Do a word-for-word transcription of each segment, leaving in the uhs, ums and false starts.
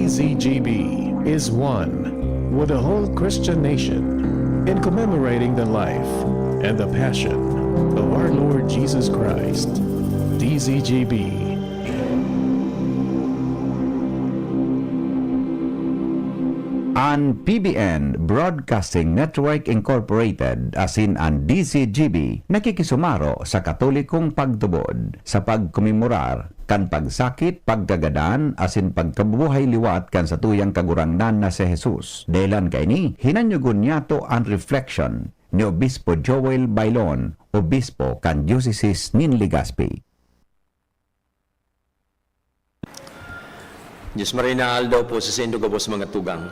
Z G B is one with the whole Christian nation in commemorating the life and the passion of our Lord Jesus Christ. D Z G B. An P B N Broadcasting Network Incorporated asin an D Z G B nakikisumaro sa Katolikong pagtubod sa pagkomemorar kan pagsakit, pagkagadan, asin pagkabuhay liwat kan satuyang Kagurangnan na si Jesus. Dahelan kaini, hinanyogon niyato an reflection ni Obispo Joel Bailon, Obispo kan Diocese nin Legazpi. Dios Maray na aldaw po sa saindo gabos, mga tugang.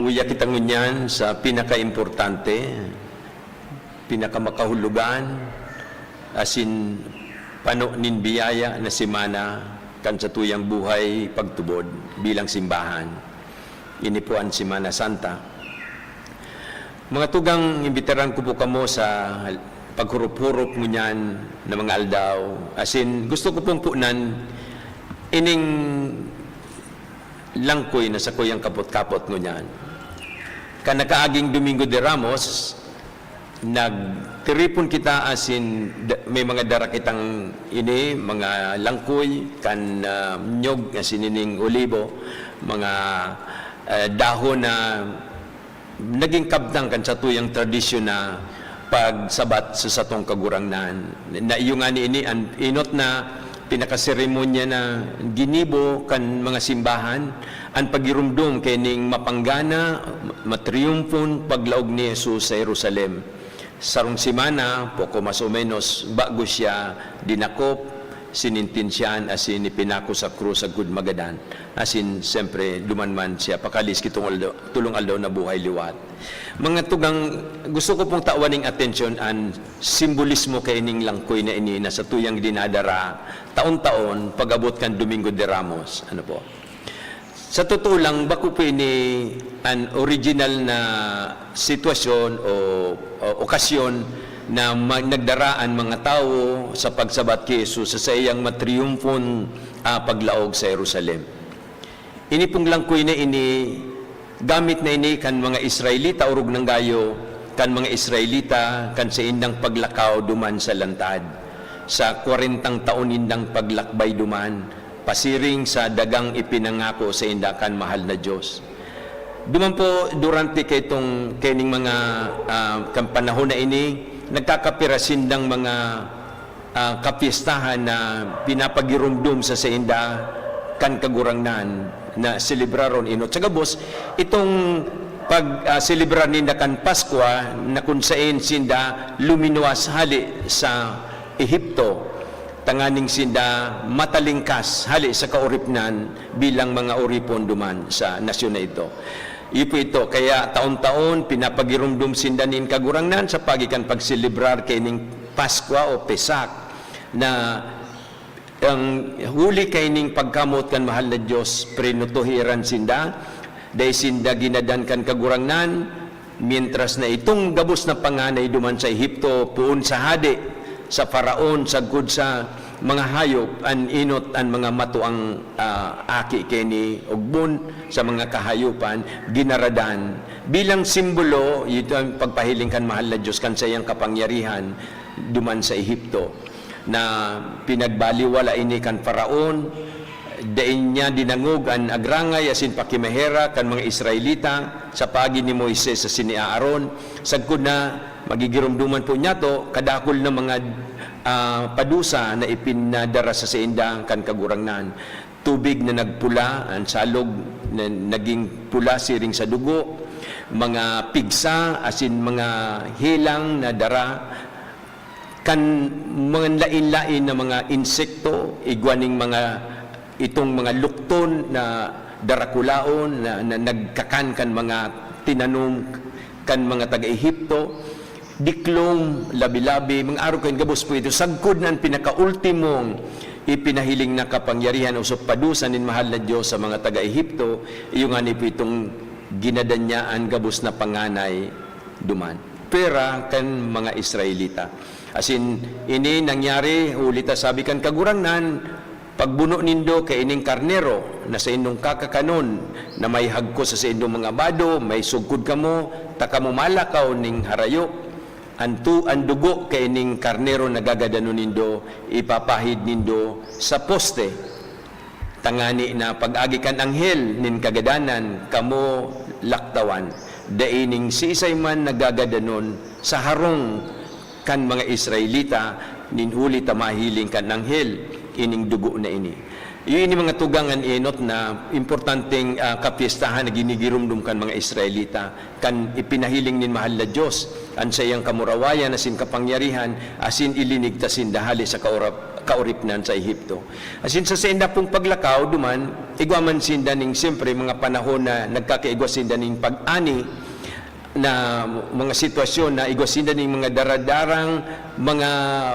Uya kita ngunyan sa pinakaimportante, pinakamakahulogan, asin pano nin biyaya na semana kan satuyang buhay pagtubod bilang simbahan. Ini po an Semana Santa. Mga tugang, imbitaran ko po kamo sa paghurop-hurop ngunyan na mga aldaw. Asin, gusto ko pong punan ining langkoy na sakuyang kapot-kapot ngunyan. Kan nakaaging Domingo de Ramos, nagtiripon kita asin da-, may mga dara kitang ini, mga langkoy, kan, ah, nyog, asin ining olibo, mga, ah, dahon na naging kabtang kan satuyang tradisyon na pagsabat sa satong Kagurangnan. Na iyo ngani ini an enot na pinakaseremonya na ginibo kan mga simbahan, an pagiromdom kaining mapanggana, matriyumfon paglaog ni Jesus sa Jerusalem. Sarong semana, poko mas o menos, bago siya dinakop, sinintensyahan asin ipinako sa krus sagkod magadan, asin siyempre duman man siya pakalis kitong aldaw, tolong aldaw na buhay liwat. Mga tugang, gusto ko pong tawan ning atensyon an simbolismo kaining langkoy na ini na satuyang dinadara taon-taon pag-abot kan Domingo de Ramos. Ano po? Sa totoo lang, bako po ini an original na sitwasyon o, o okasyon na ma-, nagdara an mga tawo sa pagsabat ki Jesus sa saiyang matriyumfon, ah, paglaog sa Jerusalem. Ini pong langkoy na ini, gamit na ini kan mga Israelita, orog nang gayo kan mga Israelita kan saindang paglakaw duman sa lantad, sa kwarentang taon nindang paglakbay duman, pasiring sa dagang ipinangako sainda kan mahal na Dios. Duman po, durante kaitong, kaining mga, ah, kan panahon na ini, nagkakapira sindang mga, ah, kapyestahan na pinapagiromdom sa sainda kan Kagurangnan na selebraron, enot. Sa gabos, itong pag, ah, selebrar ninda kan Paskwa na kun saen sinda luminuwas hali sa Ehipto, tanganing sinda matalingkas hali sa kaoripnan bilang mga oripon duman sa nasyon na ito. Iyo po ito, kaya taon-taon pinapagiromdom sinda nin Kagurangnan sa paagi kan pagselebrar kaining Paskwa o Pesach, na ang huli kaining pagkamoot kan mahal na Dios, prinutohiran sinda, dai sinda ginadan kan Kagurangnan, mientras na itong gabos na panganay duman sa Ehipto, poon sa hade, sa Faraon, sagkod sa mga hayop, an enot an mga matuang, ah, aki kaini, ogbon sa mga kahayopan, ginaradan. Bilang simbolo, ito ang pagpahiling kan mahal na Dios kan saiyang kapangyarihan duman sa Ehipto, na pinagbaliwala ini kan Faraon, dai niya dinangog an agrangay asin pakimaherak kan mga Israelita sa paagi ni Moises asin ni Aaron, sagkod na magigiromdoman po niyato, kadakul na mga, ah, padusa na ipinadara sa sainda kan Kagurangnan. Tubig na nagpula, an salog na naging pula siring sa dugo, mga pigsa asin mga helang na dara kan mga lain-lain na mga insekto, igwa ning mga, itong mga lukton na darakulaon na, na nagkakan kan mga tinanom kan mga taga-Ehipto, diklom, labi-labi, mga arog kan gabos po ito, sagkod na an pinakaultimong ipinahiling na kapangyarihan o padusa nin mahal na Dios sa mga taga-Ehipto, iyo ngani po itong ginadan niya an gabos na panganay duman, pwera kan mga Israelita. Asin, ini nangyari huli ta sabi kan Kagurangnan, Pagbuno nindo kaining karnero na saindong kakakanon, na may hagkos sa saindong mga bado, may sugkod kamo, ta kamo malakaw nin harayo. An tu-, an dugo kaining karnero na gagadanon nindo, ipapahid nindo sa poste, tangani na pag-agi kan anghel nin kagadanan, kamo laktawan. Dai nin siisay man na gagadanon sa harong kan mga Israelita, nin huli ta mahiling kan anghel ining dugo na ini. Iyo ini mga tugang an enot na importanteng, ah, kapyestahan na ginigiromdom kan mga Israelita, kan ipinahiling nin mahal na Dios an saiyang kamurawayan asin kapangyarihan, asin ilinigtas sinda hali sa kaurap-, kaoripnan sa Ehipto. Asin sa sainda pong paglakaw duman, igwa man sinda ning siyempre mga panahon na nagkakaigwa sinda nin pag-ani, na mga sitwasyon na igwa sinda ning mga daradarang mga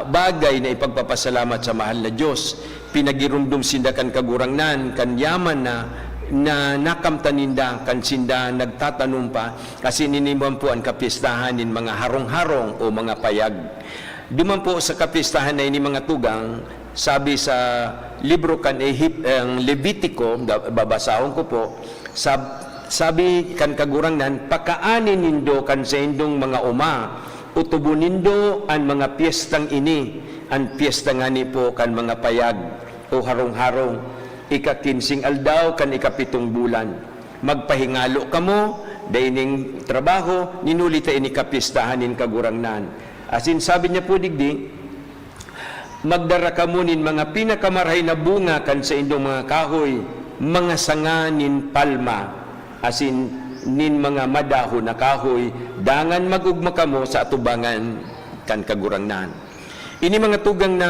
bagay na ipagpapasalamat sa mahal na Dios. Pinagiromdom sinda kan Kagurangnan, kan yaman na, na nakamtan ninda kan sinda nagtatanom pa, asin ini man po an kapyestahan nin mga harong-harong o mga payag. Duman po sa kapyestahan na ini, mga tugang, sabi sa libro kan Ehip-, ang Levitico, da-, babasahon ko po, sab-, sabi kan Kagurangnan, "Pakaani nindo kan saindong mga oma, utubon nindo an mga pyestang ini, an pyesta ngani po kan mga payag o harong-harong, ika-kinseng aldaw kan ikapitong bulan. Magpahingalo kamo, dai nin trabaho, nin huli ta ini kapyestahan nin Kagurangnan." Asin sabi niya po digdi, "Magdara kamo nin mga pinakamarahay na bunga kan saindong mga kahoy, mga sanga nin palma, asin nin mga madahon na kahoy, dangan mag-ogma kamo sa atubangan kan Kagurangnan." Ini mga tugang na,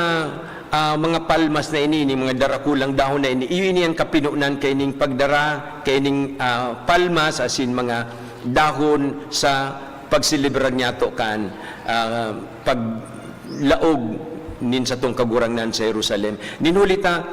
ah, mga palmas na ini, ini mga darakulang dahon na ini, iyo ini an kapinonan kaining pagdara kaining, ah, palmas asin mga dahon sa pagselebrar niyato kan, ah, paglaog nin satong Kagurangnan sa Jerusalem. Nin huli ta,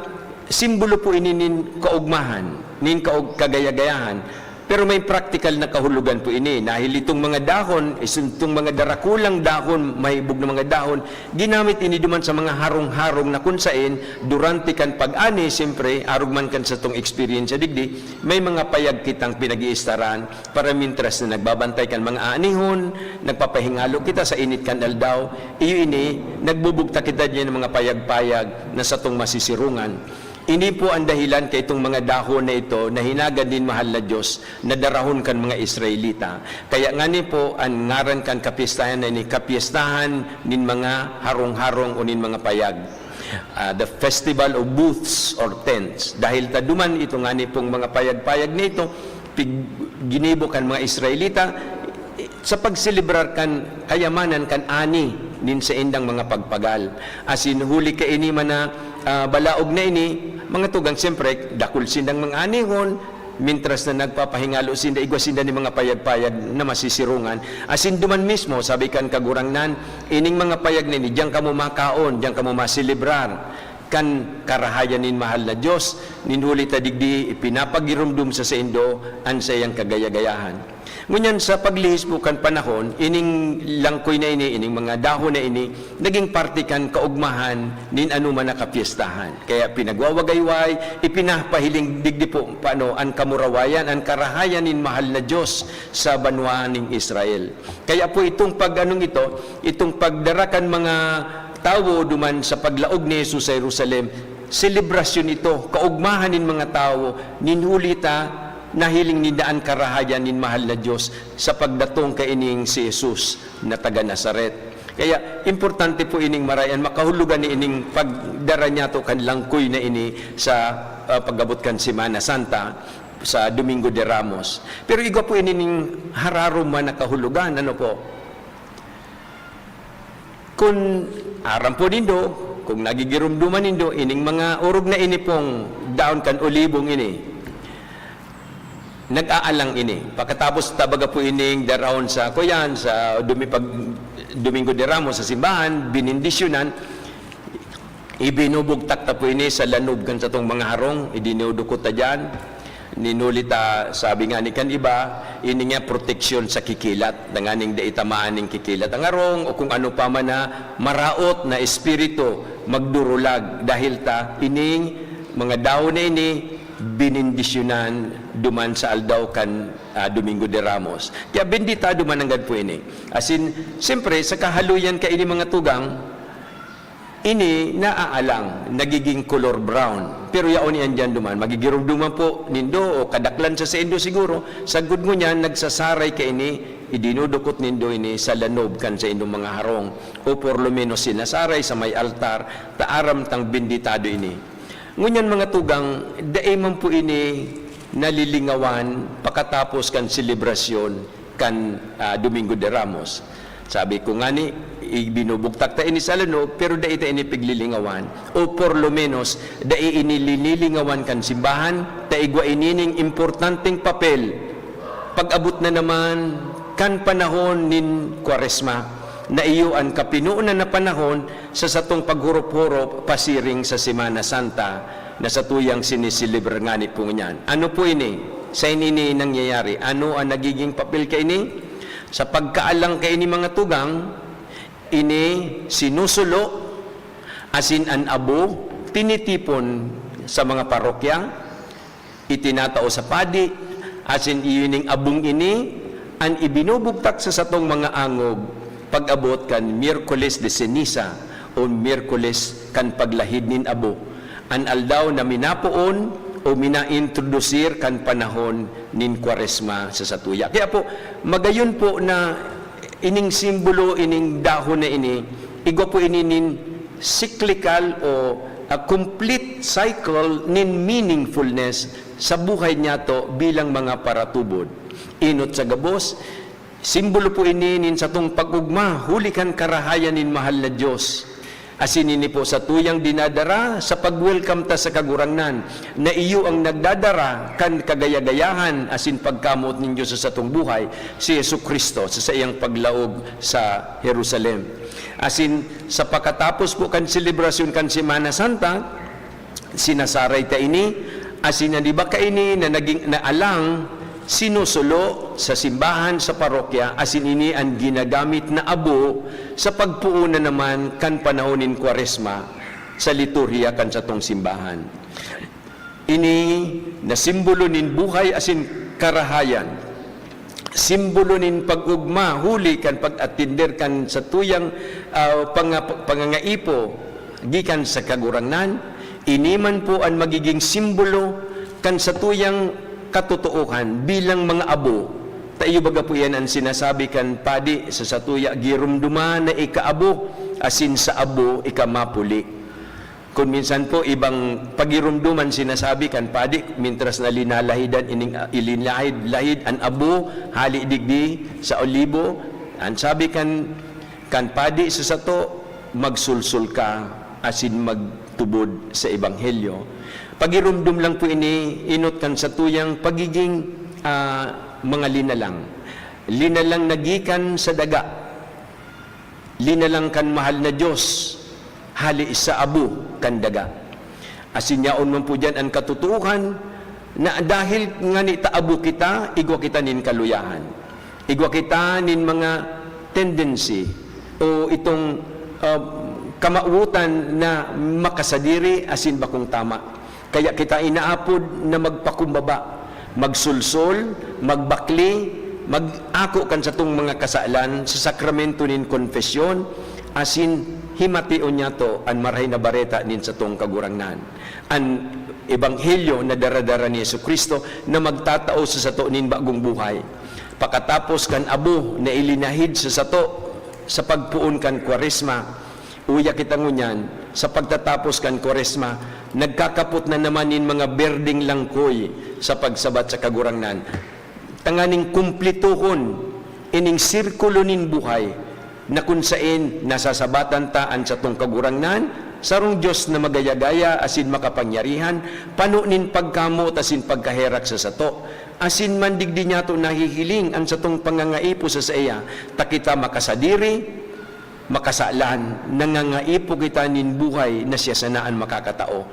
simbolo po ini nin kaogmahan, nin kaog-, kagaya-gayahan. Pero may praktikal na kahulogan po ini. Dahil itong mga dahon, is-, itong mga darakulang dahon, mahibog na mga dahon, ginamit ini duman sa mga harong-harong na kun saen, durante kan pag-ani, siyempre, arog man kan satong eksperyensya digdi, may mga payag kitang pinag-iistaran para mintras na nagbabantay kan mga aanihon, nagpapahingalo kita sa init kan aldaw, iyo ini, nagbubugtak kita diyan ng mga payag-payag na satong masisirongan. Ini po ang dahilan kaitong mga dahon na ito na hinagad nin mahal na Dios na darahon kan mga Israelita. Kaya ngani po, an ngaran kan kapyestahan na ini, kapyestahan nin mga harong-harong o nin mga payag. Ah, the Festival of Booths or Tents. Dahil ta duman ito ngani pong mga payag-payag na ito, pig-, ginibo kan mga Israelita, sa pagselebrar kan kayamanan kan ani nin saindang mga pagpagal. Asin huli kaini man na, ah, balaog na ini, mga tugang, siyempre, dakul sindang mga anihon, mintras na nagpapahingalo sinda, igwa sinda nin mga payag-payag na masisirongan. Asin duman mismo, sabi kan Kagurangnan, "Ining mga payag na ini, diyan kamo makaon, diyan kamo maselebrar kan karahayan nin mahal na Dios, nin huli ta digdi ipinapagiromdom sa saindo an saiyang kagaya-gayahan." Ngunyan, sa paglihis po kan panahon, ining langkoy na ini, ining mga dahon na ini, naging parte kan kaogmahan nin anoman na kapyestahan. Kaya pinagwawagayway, ipinapahiling digdi po paano an kamurawayan, an karahayan nin mahal na Dios sa banwa nin Israel. Kaya po itong pag-anong ito, itong pagdara kan mga tawo duman sa paglaog ni Jesus sa Jerusalem, selebrasyon ito, kaogmahan nin mga tawo, nin huli ta nahiling ninda an karahayan nin mahal na Dios sa pagdatong kaining si Jesus na taga Nazaret. Kaya importante po ining maray-an, makahulugan ni ining pagdara niyato kan langkoy na ini sa, ah, pag-abot kan Semana Santa, sa Domingo de Ramos. Pero igwa po ini ning hararom man na kahulugan, ano po? Kun aram po nindo, kung nagigiromdoman nindo, ining mga orog na ini pong daon kan olibong ini, nag-aalang ini. Pakatapos ta baga po ining darahon sa, kuyan, sa Dumi-, pag Domingo de Ramos sa simbahan, binindisyonan, ibinubugtak ta po ini sa lanob kan satong mga harong, idinudukot ta diyan. Nin huli ta, sabi nga ni kan iba, ini nga proteksyon sa kikilat, tanganing dai tamaan nin kikilat an harong o kung ano pa man na maraot na espiritu magdurulag, dahil ta ining Mga dahon na ini, benendisyonan duman sa aldaw kan, ah, Domingo de Ramos. Kaya benditado man nanggad po ini. Asin, siyempre, sa kahaluyan kaini, mga tugang, ini naaalang, nagiging color brown. Pero yaon iyan diyan duman. Magigiromdoman po nindo o kadaklan sa saindo siguro, sagkod ngunyan, nagsasaray kaini, idinudukot nindo ini sa lanob kan saindong mga harong, o por lo menos sinasaray sa may altar, ta aram tang benditado ini. Ngunyan, mga tugang, dai man po ini nalilingawan pakatapos kan selebrasyon kan, ah, Domingo de Ramos. Sabi ko ngani, ibinubugtak ta ini sa lanob, pero dai ta ini piglilingawan. O por lo menos, dai ini linilingawan kan simbahan, ta igwa ini ning importanteng papel pag-abot na naman kan panahon nin Kwaresma, na iyo an kapinonan na panahon sa satong paghurop-hurop pasiring sa Semana Santa, na satuyang siniselebrar ngani po ngunyan. Ano po ini? Saen ini nangyayari? Ano an nagiging papel kaini? Sa pagkaalang kaini, mga tugang, ini sinusulo, asin an abo tinitipon sa mga parokya, itinatao sa padi, asin iyo ning abong ini an ibinubugtak sa satong mga angog pag-abot kan Miyerkules de Ceniza o Miyerkules kan Paglahid nin Abo, an aldaw na minapoon o minaintrodusir kan panahon nin Kwaresma sa satuya. Kaya po, magayon po na ining simbolo, ining dahon na ini, igwa po ini nin cyclical o a complete cycle nin meaningfulness sa buhay niyato bilang mga paratubod. Enot sa gabos, simbolo po ini nin satong pag-ogma huli kan karahayan nin mahal na Dios. Asin ini po satuyang dinadara sa pag-welcome ta sa Kagurangnan, na iyo ang nagdadara kan kagaya-gayahan asin pagkamoot nin Dios sa satong buhay, si Jesu-Cristo, sa saiyang paglaog sa Jerusalem. Asin sa pakatapos po kan selebrasyon kan Semana Santa, sinasaray ta ini, asin an iba kaini na naging, na alang, sinusulo sa simbahan, sa parokya, asin ini an ginagamit na abo sa pagpoon na naman kan panahon nin Kwaresma sa liturhiya kan satong simbahan. Ini na simbolo nin buhay asin karahayan, simbolo nin pag-ogma huli kan pag-atender kan satuyang, ah, panga-, pangangaipo gikan sa Kagurangnan. Ini man po an magiging simbolo kan satuyang katotoohan bilang mga abo. Ta iyo baga po iyan an sinasabi kan padi sa satuya, "Giromdoma na ika abo, asin sa abo ika mapuli." Kun minsan po, ibang pagiromdom an sinasabi kan padi, mintras na linalahidan ining, ah, ilinahid-lahid an abo, hali digdi sa olibo. An sabi kan, kan padi sa sato, "Magsulsol ka asin magtubod sa ebanghelyo." Pagiromdom lang po ini, enot kan satuyang pagiging, ah, mga linalang. Linalang na gikan sa daga. Linalang kan mahal na Dios, hali sa abo kan daga. Asin yaon man po diyan an katotoohan na dahil ngani ta abo kita, igwa kita nin kaluyahan. Igwa kita nin mga tendency o itong, ah, kamawotan na makasadiri asin bakong tama. Kaya kita inaapod na magpakumbaba, magsulsol, magbakle, mag-ako kan satong mga kasalan sa sakramento nin konfesyon, asin himation niyato an Marahay na Bareta nin satong Kagurangnan. An ebanghelyo na daradara ni Jesu-Cristo na magtatao sa sato nin bagong buhay. Pakatapos kan abo na ilinahid sa sato sa pagpoon kan Kwaresma, uya kita ngunyan, sa pagtatapos kan Kwaresma, nagkakapot na naman nin mga berdeng langkoy sa pagsabat sa Kagurangnan, tanganing kumpletohon ining sirkulo nin buhay na kun saen nasasabatan ta an satong Kagurangnan, sarong Dios na magaya-gaya asin makapangyarihan, pano nin pagkamoot asin pagkaherak sa sato. Asin man digdi niyato nahihiling an satong pangangaipo sa saiya, ta kita makasadiri, makasalan, nangangaipo kita nin buhay na siya sana an makakatao.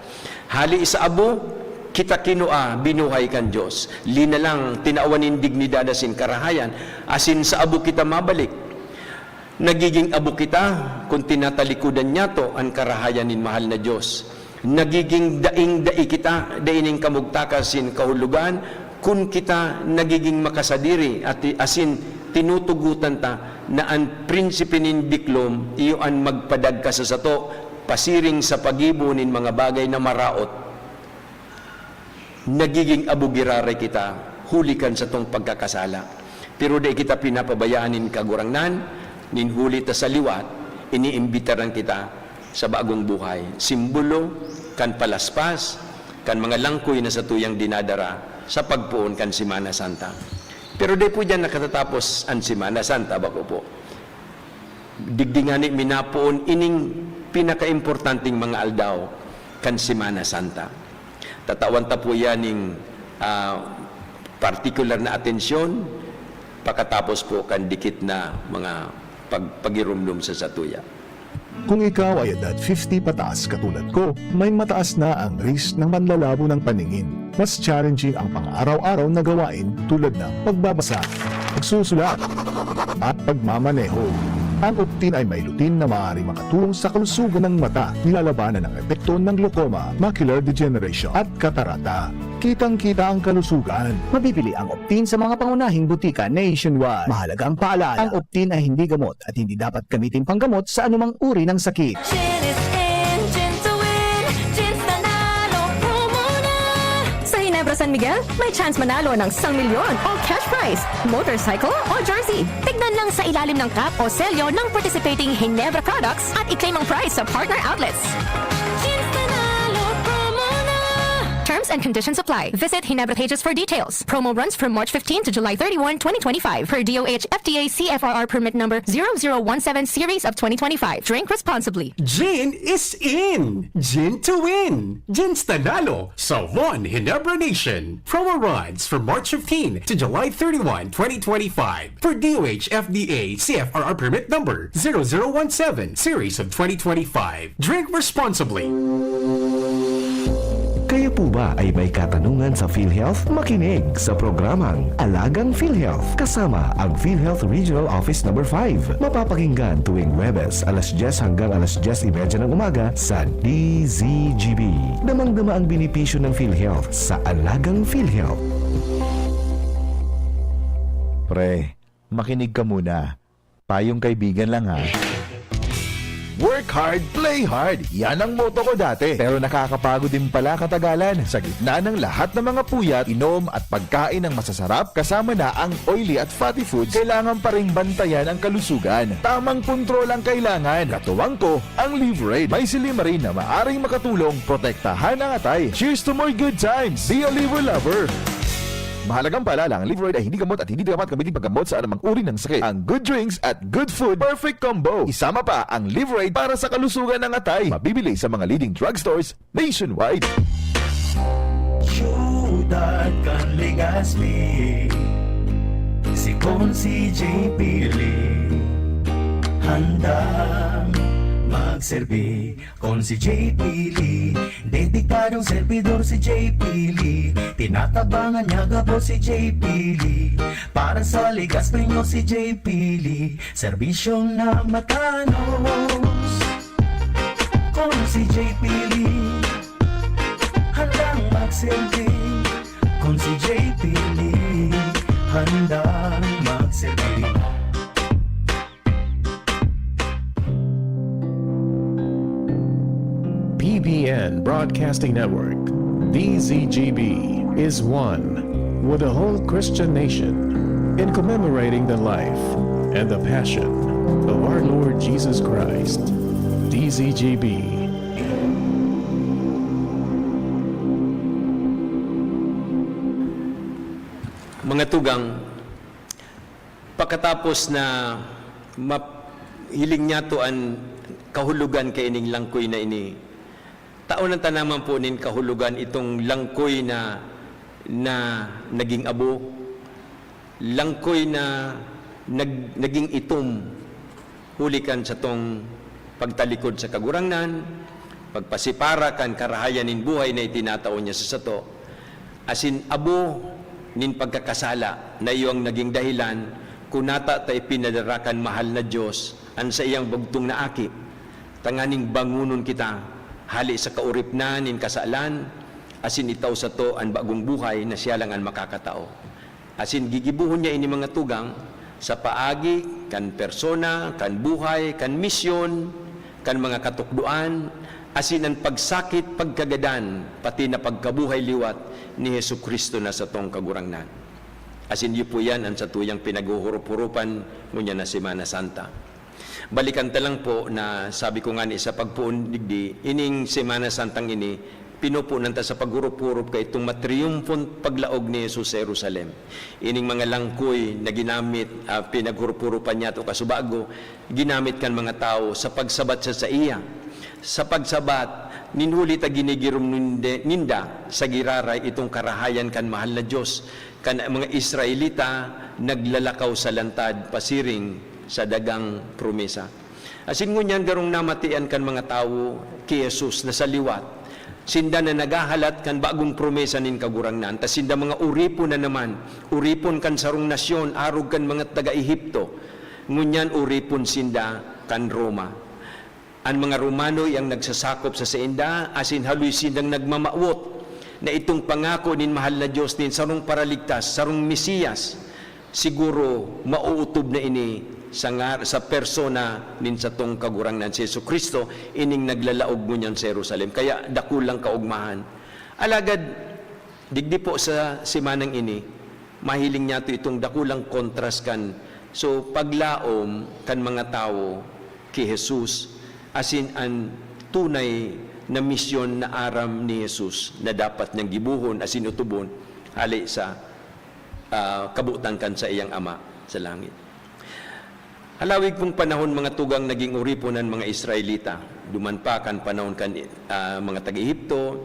Hali sa abo, kita kinua, binuhay kan Dios. Linalang, tinawan nin dignidad asin karahayan, asin sa abo kita mabalik. Nagiging abo kita kun tinatalikodan niyato an karahayan nin mahal na Dios. Nagiging daing-dai kita, dai nin kamugtakan sin kahulogan, kun kita nagiging makasadiri at ti-, asin tinutugotan ta na an prinsipe nin biklom iyo an magpadagka sa sato, pasiring sa paggibo nin mga bagay na maraot. Nagiging abo giraray kita huli kan satong pagkakasala. Pero dai kita pinapabayaan nin Kagurangnan, nin huli ta sa liwat, iniimbitaran kita sa bagong buhay. Simbolo kan palaspas kan mga langkoy na satuyang dinadara sa pagpoon kan Semana Santa. Pero dai po diyan nakatatapos an Semana Santa, bako po. Digdi ngani mi napoon ining pinakaimportanteng mga aldaw kan Semana Santa. Tatawan ta po iyan nin, ah, partikular na atensyon pakatapos po kan dikit na mga pag-, pagirumdom sa satuya. Kung ikaw ay edad fifty pataas katulad ko, may mataas na ang risk ng panlalabo ng paningin. Mas challenging ang pang-araw-araw na gawain tulad ng pagbabasa, pagsusulat, at pagmamaneho. Ang Optin ay may lutein na maaaring makatulong sa kalusugan ng mata, nilalabanan ang epekto ng glaucoma, macular degeneration, at katarata. Kitang-kita ang kalusugan. Mabibili ang Optin sa mga pangunahing butika nationwide. Mahalagang paalala, ang Optin ay hindi gamot at hindi dapat gamitin panggamot sa anumang uri ng sakit. Gin is in, gin to win, Gin's Nanalo promo na! Sa Ginebra San Miguel, may chance manalo ng isang milyon o cash prize, motorcycle o jersey. Tignan lang sa ilalim ng cap o selyo ng participating Ginebra products at i-claim ang prize sa partner outlets. Gin's Nanalo promo na! Terms and conditions apply. Visit Ginebra pages for details. Promo runs from March fifteen to July thirty-one, twenty twenty-five, per D O H F D A C F R R permit number zero zero one seven series of twenty twenty-five. Drink responsibly. Gin is in! Gin to win! Gin's Nanalo sa One Ginebra Nation. Promo runs from March fifteen to July thirty-one, twenty twenty-five, per D O H F D A C F R R permit number zero zero one seven series of twenty twenty-five. Drink responsibly. Kayo po ba ay may katanungan sa PhilHealth? Makinig sa programang Alagang PhilHealth kasama ang PhilHealth Regional Office Number five. Mapapakinggan tuwing Huwebes, alas dyes hanggang alas dyes y media ng umaga sa D Z G B. Damang-dama ang benepisyo ng PhilHealth sa Alagang PhilHealth. Pre, makinig ka muna. Payong kaibigan lang, ha. Work hard, play hard. Yan ang motto ko dati. Pero nakakapagod din pala katagalan. Sa gitna ng lahat ng mga puyat, inom at pagkain ng masasarap, kasama na ang oily at fatty foods, kailangan pa ring bantayan ang kalusugan. Tamang kontrol ang kailangan. Katuwang ko, ang Liverade. May silymarin na maaring makatulong protektahan ang atay. Cheers to more good times! Be a Liver Lover! Mahalagang paalala, ang Liverade ay hindi gamot at hindi dapat gamitin paggamot sa anumang uri ng sakit. Ang good drinks at good food, perfect combo. Isama pa ang Liverade para sa kalusugan ng atay. Mabibili sa mga leading drugstores nationwide. Syudad kan Legazpi, si Consi J P Lee, handang magserbi. Consi J P Lee, dedikadong servidor si J P Lee. Tinatabangan niya gabos si J P Lee. Para sa Legazpeño si J P Lee, serbisyong namatanos. Consi J P Lee, handang magserbi. Consi J P Lee, handang magserbi. P B N Broadcasting Network, D Z G B, is one with the whole Christian nation in commemorating the life and the passion of our Lord Jesus Christ. D Z G B. Mga tugang, pakatapos na map-, hiling niyato an kahulogan kaining langkoy na ini, taon na ta naman po nin kahulogan itong langkoy na, na naging abo, langkoy na nag-, naging itom huli kan satong pagtalikod sa Kagurangnan, pagpasipara kan karahayan nin buhay na itinatao niya sa sato, asin abo nin pagkakasala na iyo ang naging dahilan kun nata ta ipinadara kan mahal na Dios an saiyang bugtong na Aki, tanganing bangonon kita hale sa kauripnan nin kasalan, asin itao sato an bagong buhay na siya lang an makakatao. Asin gigibohon niya ini mga tugang sa paagi kan persona, kan buhay, kan misyon, kan mga katukdoan, asin an pagsakit, pagkagadan, pati na pagkabuhay liwat ni Jesu-Cristo na satong Kagurangnan. Asin iyo po yan an satuyang pinaghuhurup-hurupan ngunyan na Semana Santa. Balikan ta lang po na sabi ko ngani sa pagpoon digdi, ining Semana Santang ini, pinupunan ta sa paghurup-hurup kaitong matriyumfong paglaog ni Jesus sa Jerusalem. Ining mga langkoy na ginamit, ah, pinaghurup-hurupan niya to kasubago, ginamit kan mga tawo sa pagsabat sa saiya. Sa pagsabat, nin huli ta ginigirom ninde-, ninda sa giraray itong karahayan kan mahal na Dios, kan mga Israelita naglalakaw sa lantad pasiring sa dagang promesa. Asin ngunyan garong namatian kan mga tawo ki Jesus na sa liwat, sinda na naghahalat kan bagong promesa nin Kagurangnan, ta sinda mga oripon na naman, oripon kan sarong nasyon, arog kan mga taga Egipto. Ngunyan oripon sinda kan Roma. An mga Romano iyang nagsasakop sa sainda, asin haloy sindang nagmamawot na itong pangako nin mahal na Dios nin sarong Paraligtas, sarong Mesiyas, siguro mauutob na ini sa ngar-, sa persona nin satong Kagurangnan si Jesu-Cristo, ining naglalaog ngunyan sa Jerusalem. Kaya dakulang kaogmahan. Alagad, digdi po sa semanang ini, mahiling niyato itong dakulang kontras kan, so, paglaom kan mga tawo ki Jesus, asin an tunay na misyon na aram ni Jesus na dapat niyang gibohon asin otobon hale sa, ah, kabotan kan saiyang Ama sa langit. Halawig pong panahon, mga tugang, naging oripon an mga Israelita, duman pa kan panahon kan, ah, mga taga-Egipto.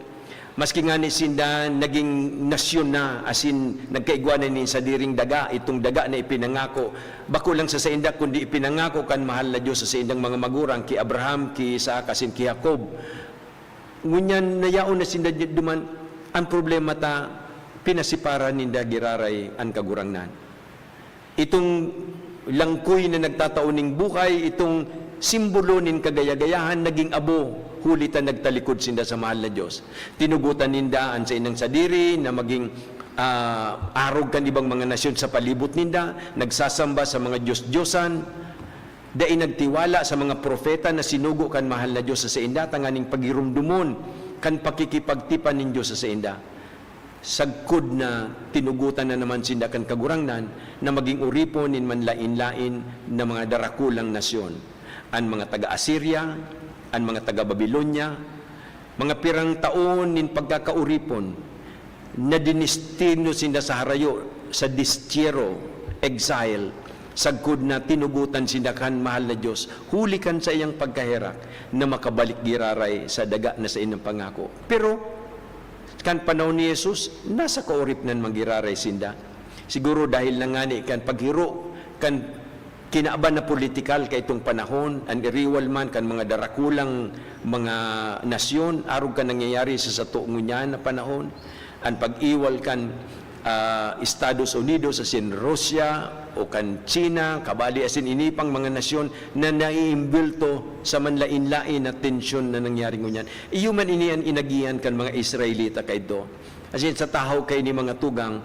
Maski ngani sinda naging nasyon na, asin nagkaigwa na nin sadiring daga, itong daga na ipinangako, bako lang sa sainda, kundi ipinangako kan mahal na Dios sa saindang mga magurang, ki Abraham, ki Isaac, asin ki Jacob. Ngunyan, nayaon na sinda duman, an problema ta, pinasipara ninda giraray an Kagurangnan. Itong langkoy na nagtatao ning buhay, itong simbolo nin kagaya-gayahan, naging abo, huli ta nagtalikod sinda sa mahal na Dios. Tinugotan ninda an saindang sadiri na maging, ah, arog kan ibang mga nasyon sa palibot ninda, nagsasamba sa mga dios-diosan, dai nagtiwala sa mga propeta na sinugo kan mahal na Dios sa sainda tanganing pagiromdomon kan pakikipagtipan nin Dios sa sainda. Sagkod na tinugotan na naman sinda kan Kagurangnan na magin oripon nin manlaen-laen na mga darakulang nasyon, an mga taga Asiria, an mga taga Babilonia, mga pirang taon nin pagkakaoripon, nadinestino sinda sa harayo, sa destyerto, exile, sagkod na tinugotan sinda kan mahal na Dios, huli kan saiyang pagkaherak na makabalik giraray sa daga na saindang pangako. Pero, kan panahon ni Jesus, nasa kaoripnan man giraray sinda. Siguro dahil na ngani kan paghiro kan kinaban na politikal kaitong panahon, an iriwal man kan mga darakulang mga nasyon, arog kan nangyayari sa sato ngunyan na panahon, an pag-iwal kan, ah, Estados Unidos asin Russia o kan China, kabali asin ini pang mga nasyon na naiimbwelto sa manlaen-laen na tensyon na nangyari ngunyan. Iyo man ini an inagihan kan mga Israelita kaidto. Asin sa tahaw kaini, mga tugang,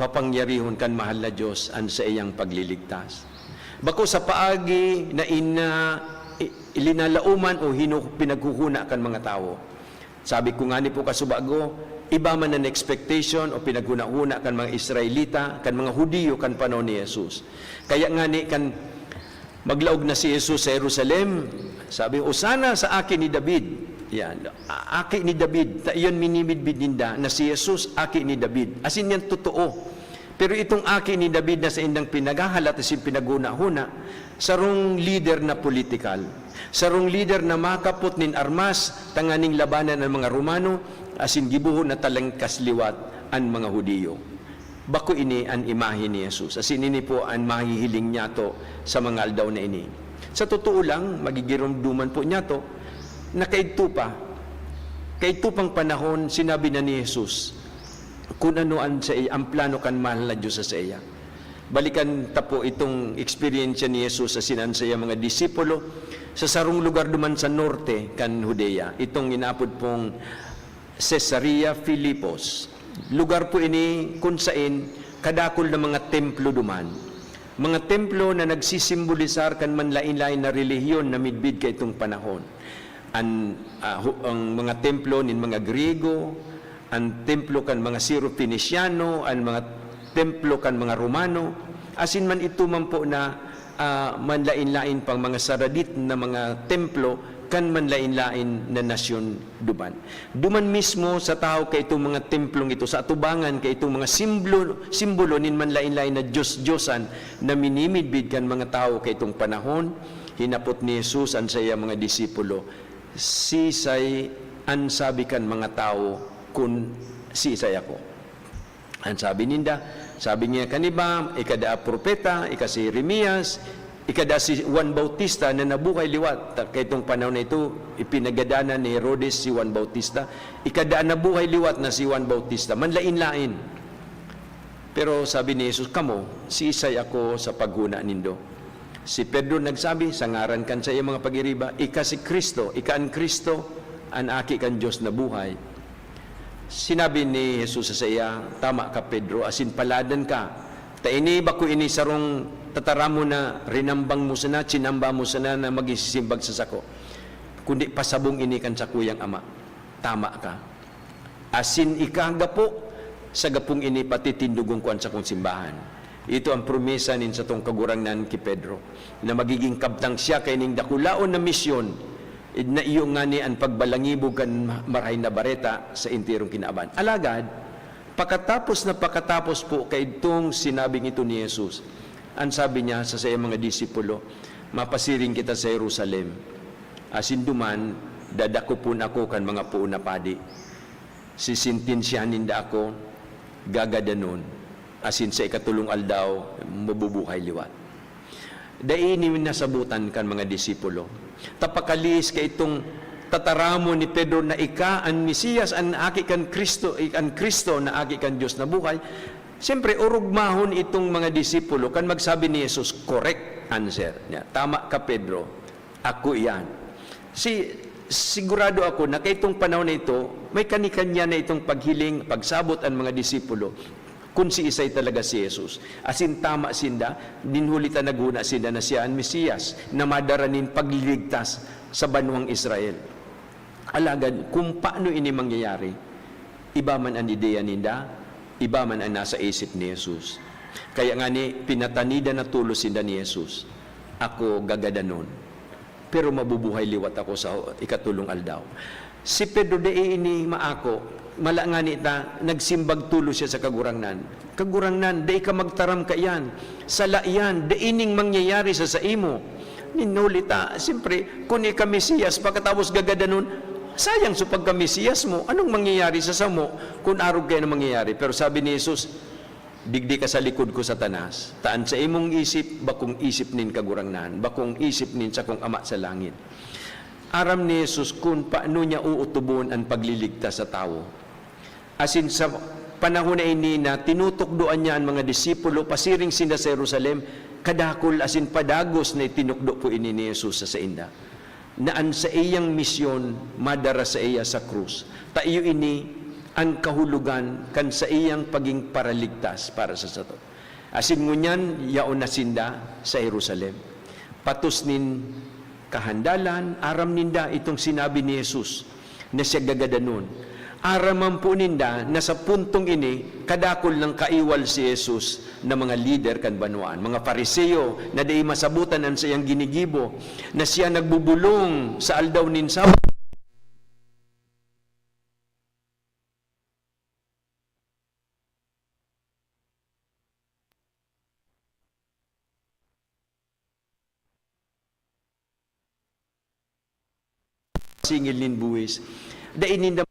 papangyarihon kan mahal na Dios an saiyang pagliligtas. Bako sa paagi na ina-, i-, linalaoman o hinu-, pinaghuna kan mga tawo. Sabi ko ngani po kasubago, iba man an expectation o pinaghuna-huna kan mga Israelita, kan mga Judio kan panahon ni Jesus. Kaya ngani kan maglaog na si Jesus sa Jerusalem, sabi, "Hosanna sa Aki ni David." Yan. A-, Aki ni David. Ta iyan minimidbid ninda na si Jesus, Aki ni David. Asin yan totoo. Pero itong Aki ni David na saindang pinaghahalat asin pinaghuna-huna, sarong lider na politikal, sarong lider na makapot nin armas tanganing labanan an mga Romano, asin gibohon na talangkas liwat an mga Judio. Bako ini an imahe ni Jesus. Asin ini po an mahihiling niyato sa mga aldaw na ini. Sa totoo lang, magigiromdoman po niyato na kaidto pa, kaidto pang panahon, sinabi na ni Jesus kun ano an saiya, ang plano kan mahal na Dios sa saiya. Balikan ta po itong eksperyensya ni Jesus asin an saiyang mga disipulo sa sarong lugar duman sa norte kan Judea, itong inaapod pong Caesarea Filipos. Lugar po ini kun saen kadakul na mga templo duman. Mga templo na nagsisimbolisar kan manlaen-laen na relihiyon na midbid kaitong panahon. An, ah, hu-, ang mga templo nin mga Griego, an templo kan mga Syro-Feniciano, an mga templo kan mga Romano, asin man ito man po na, ah, manlaen-laen pang mga saradit na mga templo kan manlaen-laen na nasyon duman. Duman mismo sa tahaw kaitong mga templong ito, sa atubangan kaitong mga simbolo, simbolo nin manlaen-laen na dios-diosan na minimidbid kan mga tawo kaitong panahon, hinapot ni Jesus an saiyang mga disipulo, "Siisay an sabi kan mga tawo kun siisay ako?" An sabi ninda, sabi niya kan iba, "Ika daa propeta, ika si Jeremias, ika daa si Juan Bautista na nabuhay liwat." Ta-, kaitong panahon na ito, ipinagadanan ni Herodes si Juan Bautista. "Ika daa nabuhay liwat na si Juan Bautista, manlaen-laen." Pero sabi ni Jesus, "Kamo, siisay ako sa paghona nindo?" Si Pedro nagsabi, sa ngaran kan saiyang mga pag-iriba, "Ika si Cristo, ika an Cristo, an Aki kan Dios na buhay." Sinabi ni Jesus sa saiya, "Tama ka, Pedro, asin paladan ka. Ta ini, bako ini sarong tataramon na rinambang mo sana, tsinamba mo sana na magin sisimbag sa sako, kundi pasabong ini kan sakuyang Ama. Tama ka. Asin ika gapo, sa gapong ini patitindogon ko an sakong simbahan." Ito an promesa nin satong Kagurangnan ki Pedro, na magigin kabtang siya kaining dakulaon na misyon, na iyo ngani an pagbalangibog kan Marahay na Bareta sa enterong kinaban. Alagad, pakatapos na pakatapos po kaidtong sinabing ito ni Jesus, an sabi niya sa saiyang mga disipulo, "Mapasiring kita sa Jerusalem, asin duman dadakopon ako kan mga poon na padi. Sisentensyahan ninda ako, gagadanon, asin sa ikatolong aldaw, mabubuhay liwat." Dai ini nasabotan kan mga disipulo. Ta pakalihis kaitong tataramon ni Pedro na ika an Mesias, an Aki kan Cristo, an Cristo na Aki kan Dios na buhay, siyempre, orogmahon itong mga disipulo kan magsabi ni Jesus, "Correct answer." Niya, "Tama ka, Pedro. Ako iyan." Si, sigurado ako na kaitong panahon na ito, may kani-kanya na itong paghiling, pagsabot an mga disipulo kun siisay talaga si Jesus. Asin tama sinda, nin huli ta naghona sinda na siya an Mesias na madara nin pagliligtas sa banwang Israel. Alagad kun paano ini mangyayari, iba man an ideya ninda, iba man an nasa isip ni Jesus. Kaya ngani, pinatanidan na tolos sinda ni Jesus, "Ako gagadanon, pero mabubuhay liwat ako sa ikatolong aldaw." Si Pedro dai ini maako, mala ngani ta nagsimbag tolos siya sa Kagurangnan, "Kagurangnan, dai ka magtaram kaiyan. Sala iyan, dai ning mangyayari sa saimo." Nin huli ta, siyempre, kun ika Mesiyas, pakatapos gagadanon, sayang sa pagka-Mesiyas mo. Anong mangyayari sa samo kun arog kaiyan an mangyayari? Pero sabi ni Jesus, "Digdi ka sa likod ko, Satanas, ta an saimong isip bakong isip nin Kagurangnan, bakong isip nin sakong Ama sa langit." Aram ni Jesus kun paano niya uotobon an pagliligtas sa tawo. Asin sa panahon na ini na tinutukdoan niya an mga disipulo, pasiring sinda sa Jerusalem, kadakul asin padagos na itinukdo po ini ni Jesus sa sainda, na an saiyang misyon madara saiya sa krus. Ta iyo ini an kahulogan kan saiyang pagin paraligtas para sa sato. Asin ngunyan, yaon na sinda sa Jerusalem. Patos nin kahandalan, aram ninda itong sinabi ni Jesus na siya gagadanon. Aram man po ninda na sa puntong ini, kadakul nang kaiwal si Jesus na mga lider kan banwaan, mga Fariseo na dai masabotan an saiyang ginigibo, na siya nagbubolong sa aldaw nin Sabado. Singil nin buhis. Dai ninda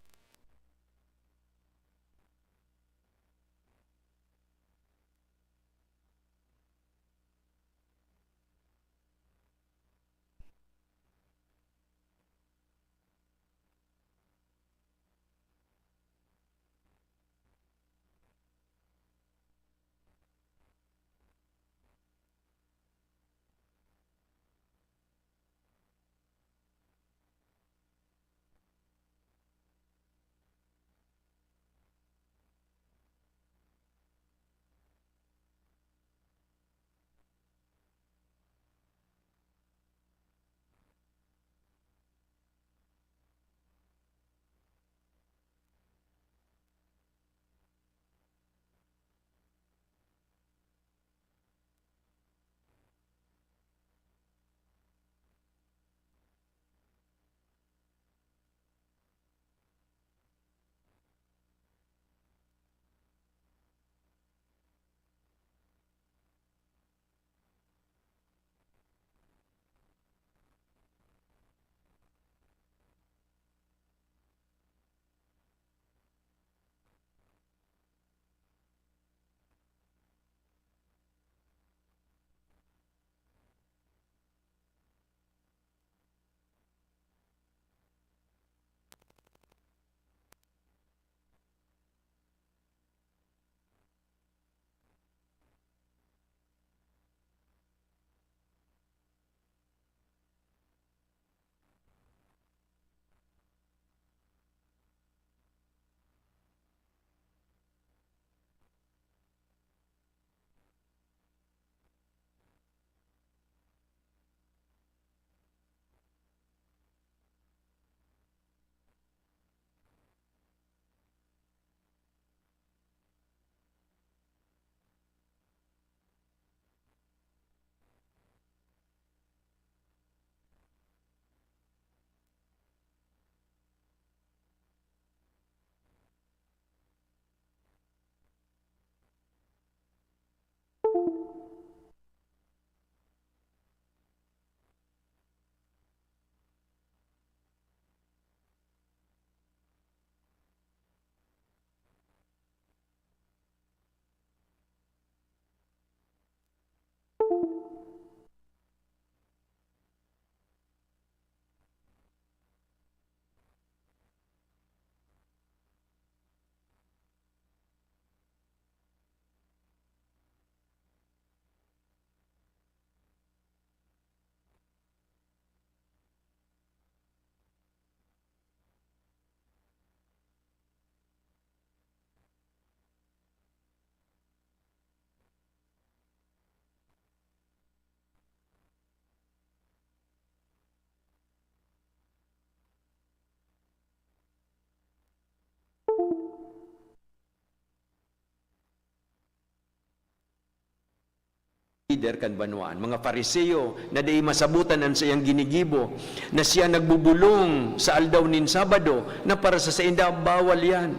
lider kan banwaan, mga Fariseo na dai masabotan an saiyang ginigibo, na siya nagbubulong sa aldaw nin Sabado, na para sa sainda bawal iyan,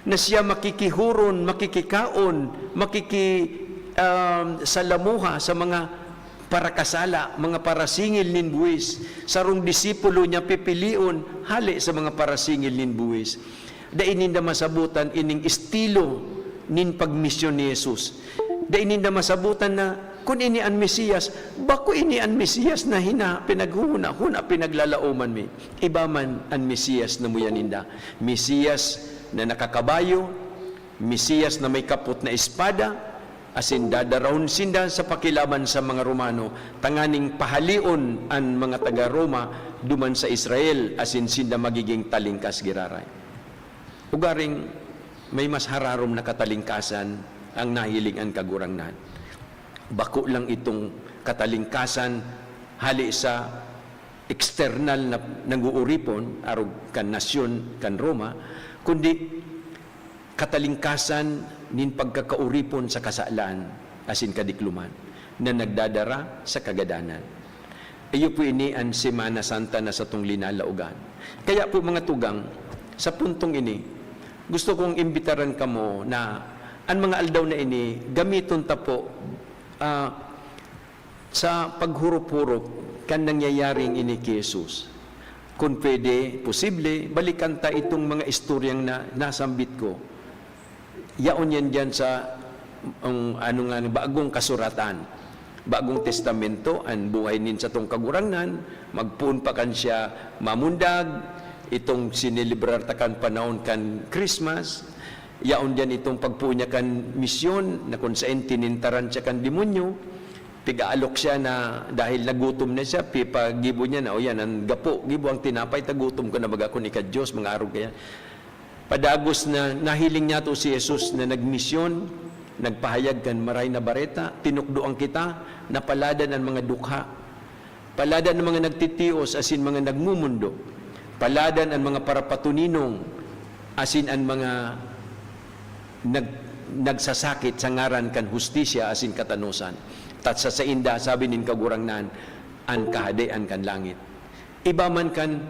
na siya makikihuron, makikikaon, makiki-, um, salamuha sa mga parakasala, mga parasingil nin buwis, sarong disipulo niya pipilion hale sa mga parasingil nin buwis. Dai ninda masabotan ining estilo nin pagmisyon ni Jesus. Dai ninda masabotan na kun ini an Mesiyas, bako ini an Mesiyas na hina-, pinaghuna-huna, pinaglalaoman mi. Iba man an Mesiyas na muya ninda. Mesiyas na nakakabayo, Mesiyas na may kapot na espada, asin dadarahon sinda sa pakilaban sa mga Romano, tanganing pahaleon an mga taga Roma duman sa Israel, asin sinda magiging talingkas giraray. Ugaring may mas hararom na katalingkasan ang nahiling an Kagurangnan. Bako lang itong katalingkasan hale sa eksternal na nag-uuripon, arog kan nasyon kan Roma, kundi katalingkasan nin pagkakauripon sa kasalan asin kadikloman na nagdadara sa kagadanan. Iyo po ini an Semana Santa na satong linalaogan. Kaya po, mga tugang, sa puntong ini, gusto kong imbitaran kamo na an mga aldaw na ini gamiton ta po, ah, sa paghurup-hurup kan nangyayaring ini ki Jesus. Kun pwede, posible, balikan ta itong mga istoryang na nasambit ko. Yaon yan diyan sa, ang, ano nga, Bagong Kasuratan, Bagong Testamento, an buhay nin satong Kagurangnan, magpoon pa kan siya mamundag, itong sinelebrar ta kan panahon kan Christmas, yaon diyan itong pagpoon niya kan misyon, na kun saen tinintaran siya kan demonyo, pig-aalok siya na dahil nagutom na siya, pipagibo niya na, "O yan, ang gapo, gibo ang tinapay, ta gutom ko na baga kun ika-Dios, mga arog kaya." Padagos na nahiling niyato si Jesus na nagmisyon, nagpahayag kan Maray na Bareta, "Tinukdoan kita, napaladan an mga dukha. Paladan an mga nagtitios asin mga nagmumundo. Paladan an mga parapatoninong asin an mga nag-, nagsasakit sa ngaran kan hustisya asin katanosan. Ta sa sainda, sabi nin Kagurangnan, an Kahadean kan langit." Iba man kan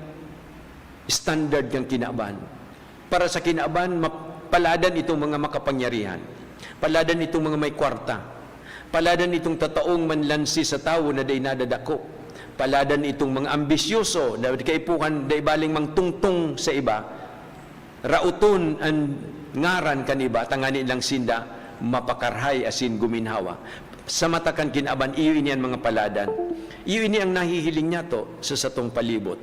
standard kan kinaban. Para sa kinaban, map-, paladan itong mga makapangyarihan. Paladan itong mga may kwarta. Paladan itong tataong manlansi sa tawo na dai nadadakop. Paladan itong mga ambisyoso na kaipuhan, dai baling mangtungtong sa iba. Raoton an ngaran kan iba, tangani lang sinda mapakarahay asin guminhawa. Sa mata kan kinaban, iyo ini an mga paladan. Iyo ini ang nahihiling niyato sa satong palibot.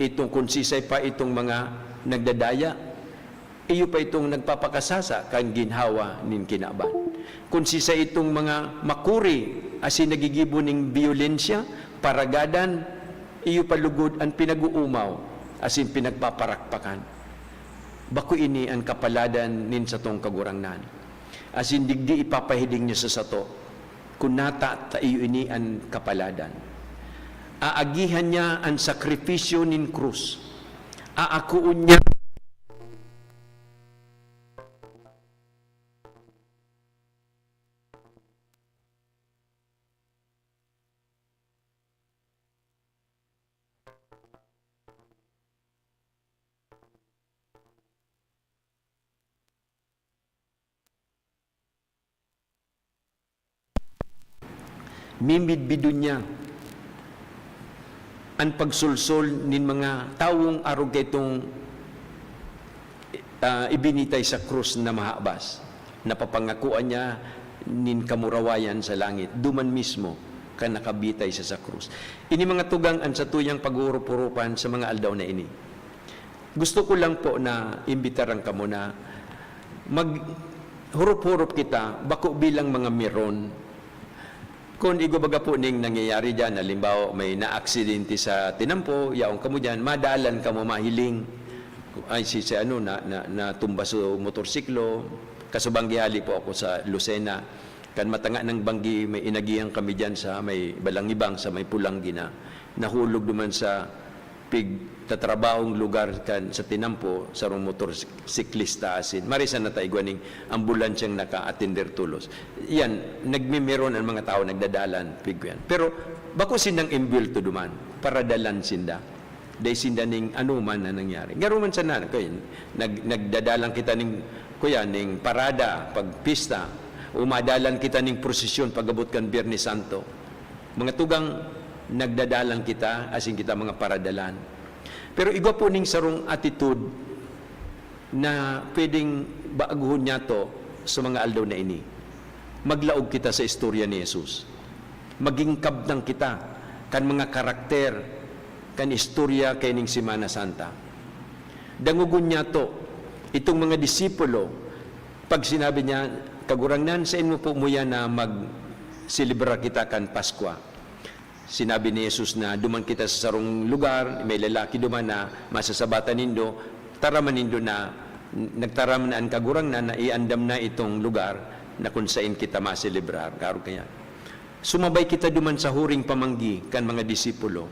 Itong kun sisay pa itong mga nagdadaya, iyo pa itong nagpapakasasa kan ginhawa nin kinaban. Kun sisay itong mga makuri asin nagigibo nin biyolensya, paragadan, iyo pa lugod an pinag-oomaw asin pinagpaparakpakan. Bako ini an kapaladan nin satong Kagurangnan. Asin digdi ipapahiling niya sa sato, kun nata ta iyo ini an kapaladan. Aagihan niya an sakripisyo nin krus. Aakoon niya Mimidbidon niya an pagsolsol nin mga tawong arog kaitong, ah, ibinitay sa krus na mahabas. Napapangakoan niya nin kamurawayan sa langit, duman mismo kan nakabitay siya sa krus. Ini mga tugang an satuyang paghuhurup-hurupan sa mga aldaw na ini. Gusto ko lang po na imbitaran kamo na maghurup-hurup kita, bako bilang mga meron. Kun igwa baga po ning nangyayari diyan, halimbawa, may naaksidente sa tinampo, yaon kamo diyan, madalan kamo mahiling, "Ay, si, si ano, na, na, natumba sa motorsiklo." Kasubang gihali po ako sa Lucena. Kan matanga nang banggi, may inagihan kami diyan sa may Balangibang, sa may Pulanggi na nahulog duman sa pigtatrabahong lugar kan sa tinampo, sarong motorsiklista asin marisa na ta igwa ning ambulansyang naka-atender tolos. Yan, nagmimiron an mga tawo, nagdadalan, pigyan. Pero bako sindang imbuwelto duman, paradalan sinda. Dai sinda ning anoman na nangyari. Garo man sana, kay nag-, nagdadalan kita ning, kuya, ning parada pag pista, o madalan kita ning prosesyon pag-abot kan Biyernes Santo. Mga tugang, nagdadalan kita, asin kita mga paradalan. Pero igwa po ning sarong attitude na pwedeng baguhon niyato sa mga aldaw na ini. Maglaog kita sa istorya ni Jesus. Maging kabtang kita kan mga karakter kan istorya kaining Semana Santa. Dangogon niyato itong mga disipulo pag sinabi niya, "Kagurangnan, saen mo po muya na magselebrar kita kan Paskwa?" Sinabi ni Jesus na, "Duman kita sa sarong lugar, may lalaki duman na masasabatan nindo, taraman nindo na nagtaram na an Kagurangnan na iandam na itong lugar na kun saen kita maselebrar." Kaarog kaya, sumabay kita duman sa huring pamanggi kan mga disipulo.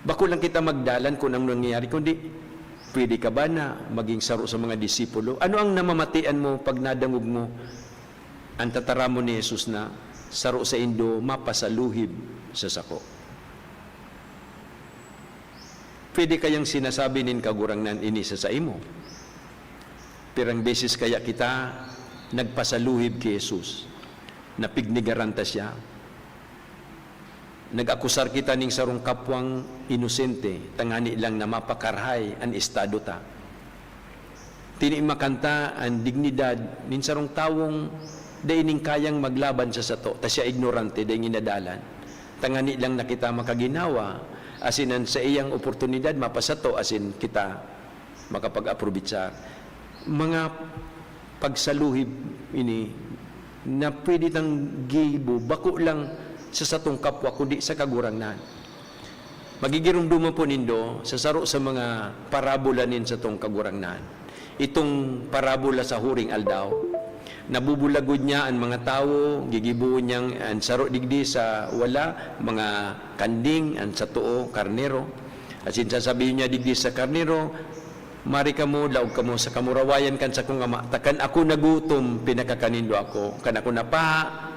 Bako lang kita magdalan kun ano nangyayari, kundi, "Pwede ka ba na maging saro sa mga disipulo? Ano ang namamatian mo pag nadangog mo an tataramon ni Jesus na, 'Saro saindo mapasaluhib sa sako'?" Pwede kayang sinasabi nin Kagurangnan ini sa saimo? Pirang beses kaya kita nagpasaluhib ki Jesus? Napignigaran ta siya? Nag-akusar kita ning sarong kapwang inosente, tangani lang na mapakarahay an estado ta? Tinimakan ta an dignidad nin sarong tawong dai nin kayang maglaban sa sato, ta siya ignorante, dai ngin nadalan. Tangani lang na kita makaginhawa, asin an saiyang oportunidad mapasato, asin kita makapag-aprobitsar. Mga pagsaluhib ini na pwede tang gibo, bako lang sa satong kapwa, kundi sa Kagurangnan. Magigiromdoman po nindo sa saro sa mga parabola nin satong Kagurangnan. Itong parabola sa huring aldaw, nabubulagod niya an mga tawo, gigibohon niyang an saro digdi sa wala, mga kanding, an sa too, karnero. Asin sasabihin niya digdi sa karnero, "Mari kamo, laog kamo sa kamurawayan kan sakong Ama, ta kan ako nagutom, pinakakan nindo ako, kan ako napaha,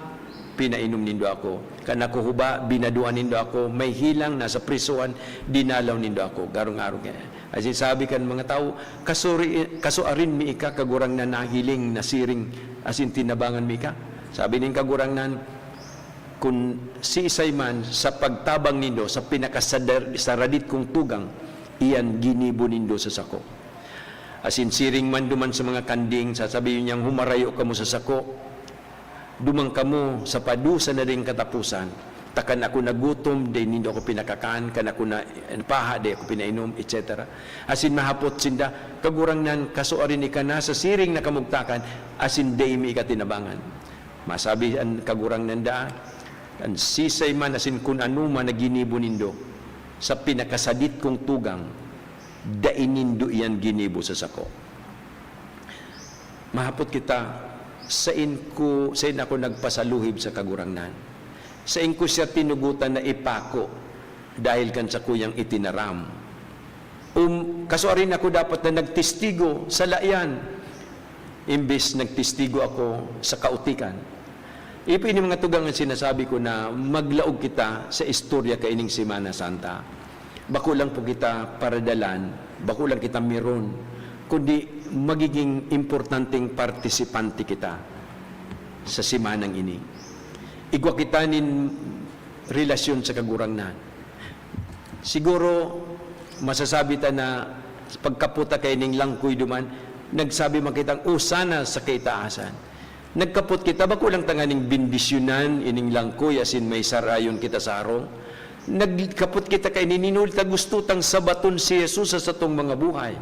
pinainom nindo ako, kan ako huba, binadoan nindo ako, may helang, nasa prisohan, dinalaw nindo ako." Garong-arog kaya. Asin sabi kan mga tawo, "Kasuri-, kasuarin mi ika, Kagurangnan, nahiling, nasiring, asin tinabangan mi ika." Sabi nin Kagurangnan, "Kun siisay man sa pagtabang nindo sa pinakasadar-, saradit kong tugang, iyan ginibo nindo sa sako." Asin siring man duman sa mga kanding, sasabihin niyang, "Humarayo kamo sa sako, duman kamo sa padusa na ring kataposan, ta kan ako nagutom, dai nindo ako pinakakan, kan ako na, napaha, dai ako pinainom," et cetera. Asin mahapot sinda, "Kagurangnan, kasuarin ika na sa siring na kamugtakan, asin dai mi ika tinabangan." Masabi an Kagurangnan daa, "An sisay man asin kun ano man na ginibo nindo sa pinakasadit kong tugang, dai nindo iyan ginibo sa sako." Mahapot kita, sain ko, sain ako nagpasaluhib sa Kagurangnan? Sain ko siya tinugotan na ipako dahil kan sakuyang itinaram? Um, kasuarin ako dapat na nagtestigo, sala iyan, imbes nagtestigo ako sa kautikan. Iyo po ini mga tugang an sinasabi ko na maglaog kita sa istorya kaining Semana Santa. Bako lang po kita paradalan, bako lang kita meron, kundi magiging importanteng partisipante kita sa semanang ini. Igwa kita nin relasyon sa Kagurangnan. Siguro, masasabi ta na pagkapot ta kaining langkoy duman, nagsabi man kitang, "Osana sa kaitaasan." Nagkapot kita, bako lang tanganing bendisyonan ining langkoy asin may sarayon kita sa harong. Nagkapot kita kaini nin huli ta gusto tang sabaton si Jesus sa satong mga buhay.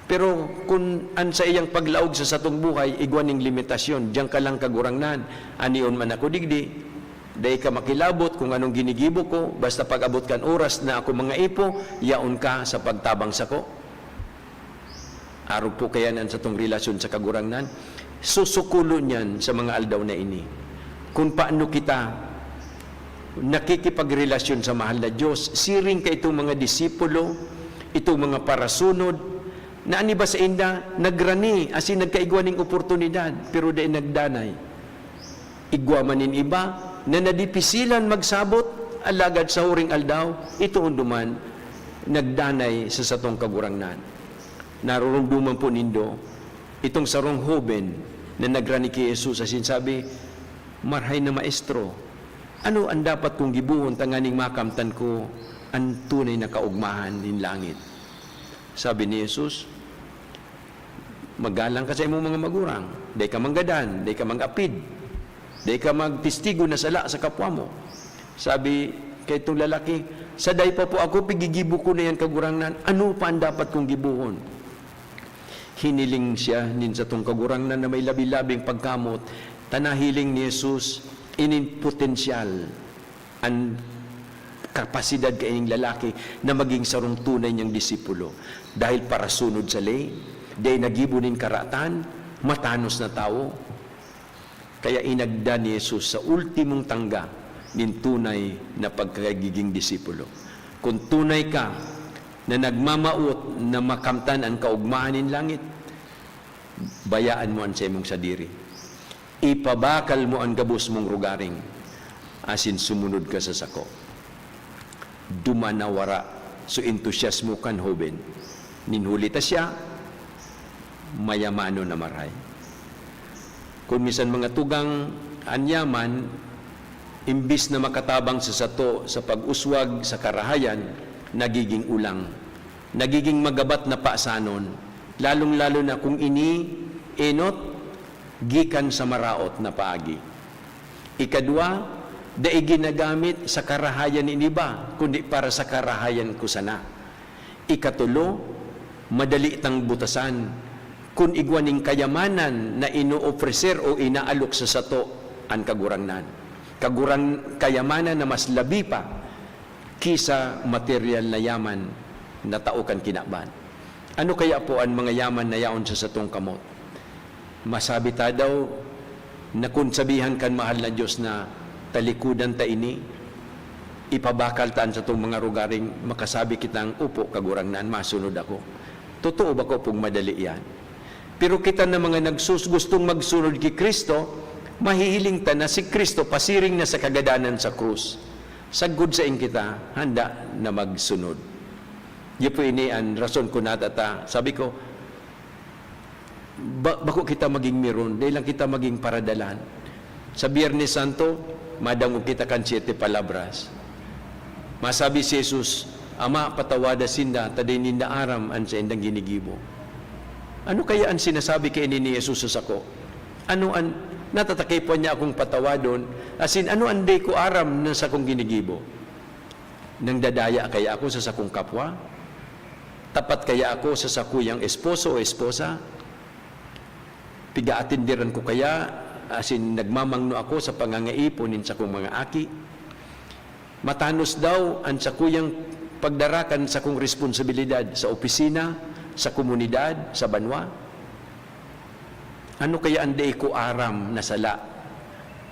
Pero kun an saiyang paglaog sa satong buhay igwa ning limitasyon, "Diyan ka lang, Kagurangnan, anion man ako digdi, dai ka makilabot kun anong ginigibo ko, basta pag-abot kan oras na ako mangaipo, yaon ka sa pagtabang sako." Arog po kaya an satong relasyon sa Kagurangnan? Susukolon niyan sa mga aldaw na ini. Kun paano kita nakikipagrelasyon sa mahal na Dios, siring ka itong mga disipulo, itong mga parasunod, na an iba sainda nagrani asin nagkaigwa nin oportunidad, pero dai nagdanay. Igwa man nin iba na nadipisilan magsabot, alagad sa huring aldaw, itoon duman nagdanay sa satong Kagurangnan. Naroromdoman po nindo itong sarong hoben na nagrani ki Jesus asin sabi, "Marahay na Maestro, ano an dapat kong gibohon tanganing makamtan ko an tunay na kaogmahan nin langit?" Sabi ni Jesus, "Magalang ka sa imong mga magurang, dai ka manggadan, dai ka mag-apid, dai ka magtestigo na sala sa kapwa mo." Sabi kaitong lalaki, "Sa dai pa po ako, pigigibo ko na yan, Kagurangnan. Ano pa an dapat kong gibohon?" Hiniling siya nin satong Kagurangnan na may labi-labing pagkamot, ta nahiling ni Jesus ining potensyal, an kapasidad kaining lalaki na maging sarong tunay niyang disipulo. Dahil parasunod sa ley, dai nagibo nin karatan, matanos na tawo. Kaya inagdan ni Jesus sa ultimong tangga nin tunay na pagkagiging disipulo. Kun tunay ka na nagmamawot na makamtan an kaogmahan nin langit, bayaan mo an saimong sadiri. Ipabakal mo an gabos mong rugaring, asin sumunod ka sa sako. Duman nawara so entusiasmo kan hoben. Nin huli ta siya, mayamanon na marahay. Kun minsan, mga tugang, an yaman, imbis na makatabang sa sato sa pag-uswag sa karahayan, nagiging ulang, nagiging magabat na pasanon, lalong-lalo na kung ini enot gikan sa maraot na paagi. Ikadwa, dai ginagamit sa karahayan nin iba, kundi para sa karahayan ko sana. Ikatulo, madali tang butasan kun igwa nin kayamanan na inoofreser o inaalok sa sato an Kagurangnan. Kagurang-, kayamanan na mas labi pa ki sa materyal na yaman na tao kan kinaban. Ano kaya po an mga yaman na yaon sa satong kamot? Masabi ta daw na kun sabihan kan mahal na Dios na talikodan ta ini, ipabakal ta an satong mga rugaring, makasabi kitang, "Opo, Kagurangnan, masunod ako." Totoo bako pong madali iyan? Pero kita na mga nagsus-, gustong magsunod ki Cristo, mahihiling ta na si Cristo pasiring na sa kagadanan sa krus. Sagkod sain kita handa na magsunod. Iyo po ini an rason kun nata ta, sabi ko, ba-, bako kita maging meron, dai lang kita maging paradalan. Sa Biyernes Santo, madangog kita kan Siete Palabras. Masabi si Jesus, "Ama, patawada sinda, ta dai ninda aram an saindang ginigibo." Ano kaya an sinasabi kaini ni Jesus sa sako? Ano an natatakipon niya akong patawadon? Asin, ano an dai ko aram na sakong ginigibo? Nangdadaya kaya ako sa sakong kapwa? Tapat kaya ako sa sakuyang esposo o esposa? Pigaatenderan ko kaya, asin nagmamangno ako sa pangangaipon nin sakong mga aki? Matanos daw an sakuyang pagdara kan sakong responsabilidad sa opisina, sa komunidad, sa banwa? Ano kaya an dai ko aram na sala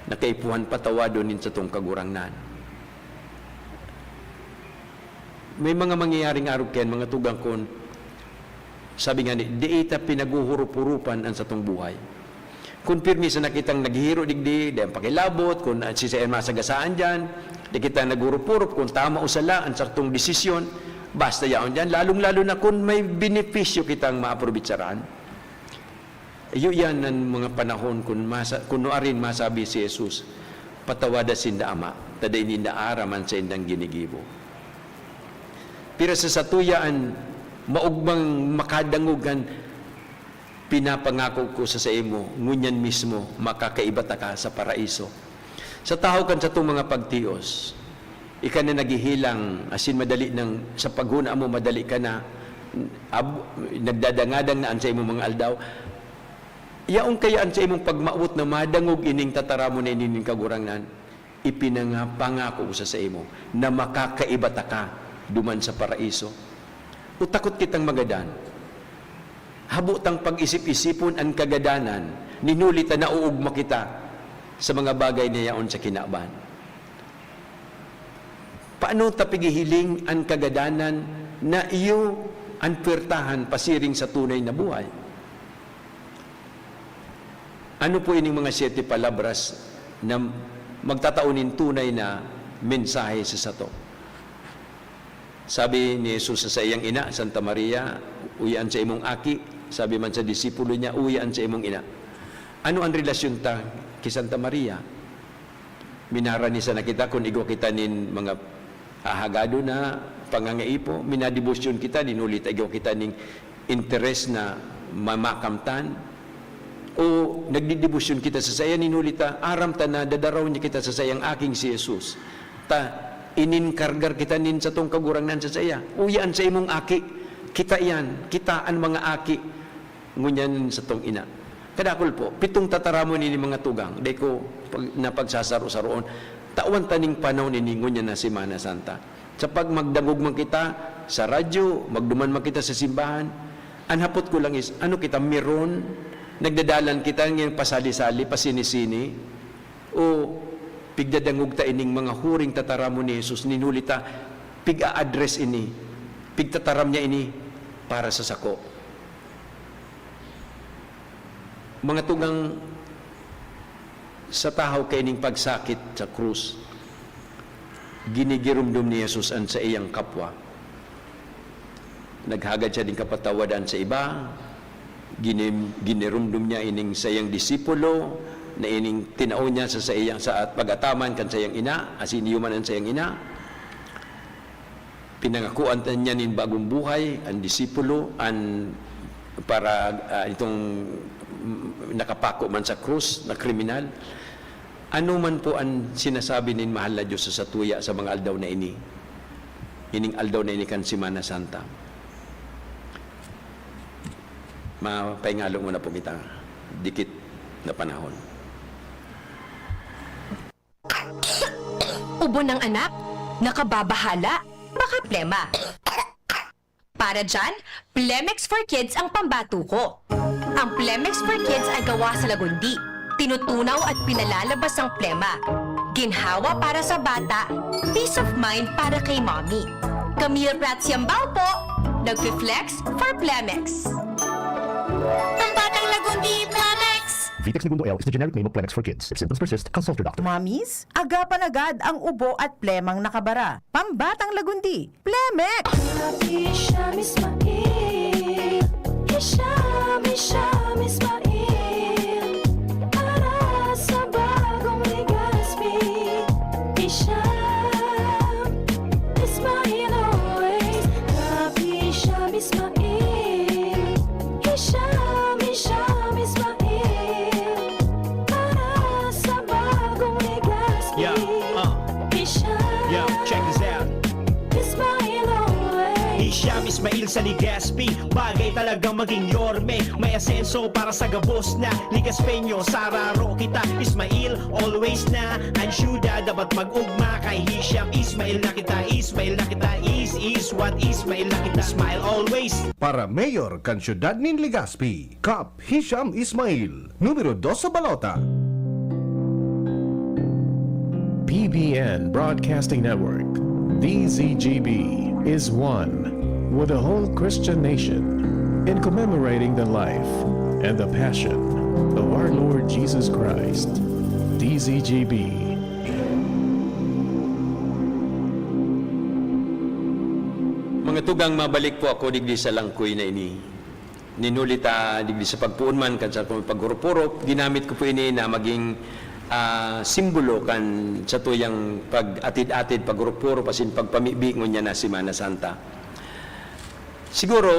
na kaipuhan patawadon nin satong Kagurangnan? May mga mangyayaring arog kaiyan, mga tugang, kun, sabi ngani, dai ta pinaguhurup-hurupan an satong buhay. Kun pirmi sana kitang naghihiro digdi, dai pakilabot, kun, ah, siisay an masagasaan diyan, di kita naghurup-hurup kun tama o sala an satong desisyon, basta yaon diyan, lalong-lalo na kun may benepisyo kitang maaprobetsaran. Iyo iyan an mga panahon kun masa-, kun nuarin masabi si Jesus, "Patawada sinda, Ama, ta dai ninda aram an saindang ginigibo." Pero sa satuya an maogmang makadangog kan, "Pinapangako ko sa saimo, ngunyan mismo makakaiba taka sa paraiso." Sa tahaw kan satong mga pagtios, ika na naghihilang, asin madali nang, sa paghona mo, madali ka na, ab-, nagdadangadang na an saimong mga aldaw. Yaon kaya an saimong pagmawot na madangog ining tataramon na ini nin Kagurangnan? Ipinangapangako ko sa saimo na makakaiba taka duman sa paraiso. O takot kitang magadan? Habo tang pag-isip-isipon an kagadanan, nin huli ta naoogma kita sa mga bagay na yaon sa kinaban. Ano ta pighihiling an kagadanan na iyo an puwertahan pasiring sa tunay na buhay? Ano po ining mga siyete palabras na magtatao nin tunay na mensahe sa sato? Sabi ni Jesus sa saiyang ina, "Santa Maria, uya an saimong aki." Sabi man sa disipulo niya, "Uya an saimong ina." Ano an relasyon ta ki Santa Maria? Minaranisan na kita kun igwa kita nin mga hahagadon na pangangaipo, minadebosyon kita, nin huli ta igwa kita ning interes na mamakamtan, o nagdedebosyon kita sa saiya, nin huli ta aram ta na dadaraw niya kita sa saiyang aking si Jesus. Ta ininkargar kita nin satong Kagurangnan sa saiya. Uya an saimong aki, kita iyan, kita an mga aki. Ngunyan satong ina. Kadakul po, pitong tataramon ini mga tugang, dai ko pag-, napagsasaro-saroon. Tawan ta ning panahon ini ngunyan na Semana Santa. Sa pag magdangog man kita sa radyo, magduman man kita sa simbahan, an hapot ko lang is, ano kita, meron? Nagdadalan kita ngayon pasali-sali, pasini-sini? O pigdadangog ta ining mga huring tataramon ni Jesus, nin huli ta pig-a-address ini, pigtataram niya ini para sa sako? Mga tugang, sa tahaw kaining pagsakit sa krus, ginigiromdom ni Jesus an saiyang kapwa. Naghagad siya nin kapatawadan sa iba, ginim-, giniromdom niya ining saiyang disipulo, na ining tinao niya sa saiyang, sa at pag-ataman kan saiyang ina, asin iyo man an saiyang ina. Pinangakoan ta niya nin bagong buhay an disipulo, an para, ah, itong, mm, nakapako man sa krus na kriminal. Ano man po an sinasabi nin mahal na Dios sa satuya sa mga aldaw na ini? Ining aldaw na ini kan Semana Santa. Mapaingalo muna po kita, dikit na panahon. Ubo ng anak, nakababahala, baka plema. Para dyan, Plemex for Kids ang pambato ko. Ang Plemex for Kids ay gawa sa lagundi, tinutunaw at pinalalabas ang plema. Ginhawa para sa bata, peace of mind para kay mommy. Camille Prats Yambao po, nagfi-flex for Plemex. Pambatang lagundi, Plemex! Vitex Negundo L is the generic name of Plemex for Kids. If symptoms persist, consult your doctor. Mommies, agapan agad ang ubo at plemang nakabara. Pambatang lagundi, Plemex! Happy Hisham Ismail. Hisham, Hisham Ismail. Para sa bagong Legazpi. Hisham Ismail always. Happy Hisham Ismail. Hisham, Hisham Ismail. Para sa bagong Legazpi. Yeah, uh. Hisham. Yeah, check this out. Ismail always. Hisham Ismail sa Legazpi. Bagay talagang maging Yorme. May asenso para sa gabos na Legazpeño. Sararo kita, Ismail always na. Ang syudad dapat mag-ugma. Kay Hisham Ismail na kita, Ismail na kita. Is, is what, Ismail na kita. Smile always. Para mayor kan syudad nin Legazpi, Kap Hisham Ismail, numero dos sa balota. P B N Broadcasting Network, D Z G B, is one with the whole Christian nation in commemorating the life and the passion of our Lord Jesus Christ. D Z G B. Mga tugang, mabalik po ako digdi sa langkoy na ini. Nin huli ta digdi sa pagpoon man kan satong paghurup-hurup, ginamit ko po ini na magin, ah, simbolo kan satuyang pag-atid-atid, paghurup-hurup, asin pagpamibi ngunyan na Semana Santa. Siguro,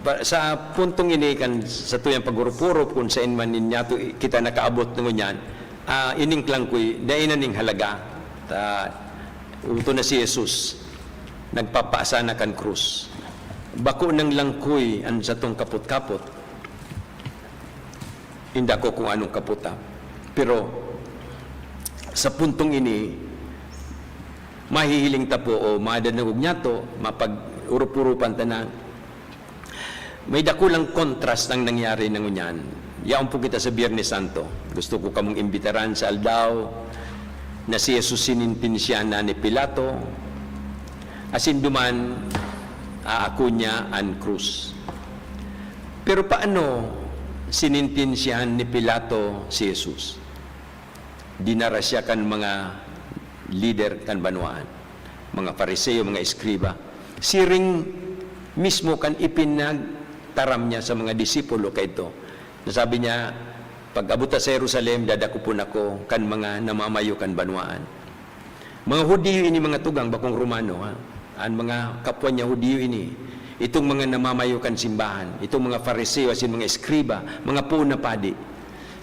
pa, sa puntong ini kan satuyang paghurup-hurup, kun saen man nin yato i-, kita nakaabot na ngunyan, ah, ining langkoy, dai na nin halaga. Ta, uto na si Jesus. Nagpapaasa na kan krus. Bako nang langkoy an satong kapot-kapot. Inda ko kung anong kapot, ah. Pero sa puntong ini, mahihiling ta po o madadangog niyato, mapag-urup-urupan ta na, may dakulang kontras ang nangyari na ngunyan. Yaon po kita sa Biyernes Santo. Gusto ko kamong imbitaran sa aldaw na si Jesus sinintensyahan na ni Pilato, Asin duman, aako niya an krus. Pero paano sinintensyahan ni Pilato si Jesus? Dinara siya kan mga lider kan banwaan, mga Fariseo, mga eskriba. Siring mismo kan ipinagtaram niya sa mga disipulo kaidto, na sabi niya, "Pag-abot ta sa Jerusalem, dadakopon ako kan mga namamayo kan banwaan." Mga Judio ini, mga tugang, bakong Romano, ha? An mga kapwa niya Judio ini, itong mga namamayo kan simbahan, itong mga Fariseo asin mga eskriba, mga poon na padi.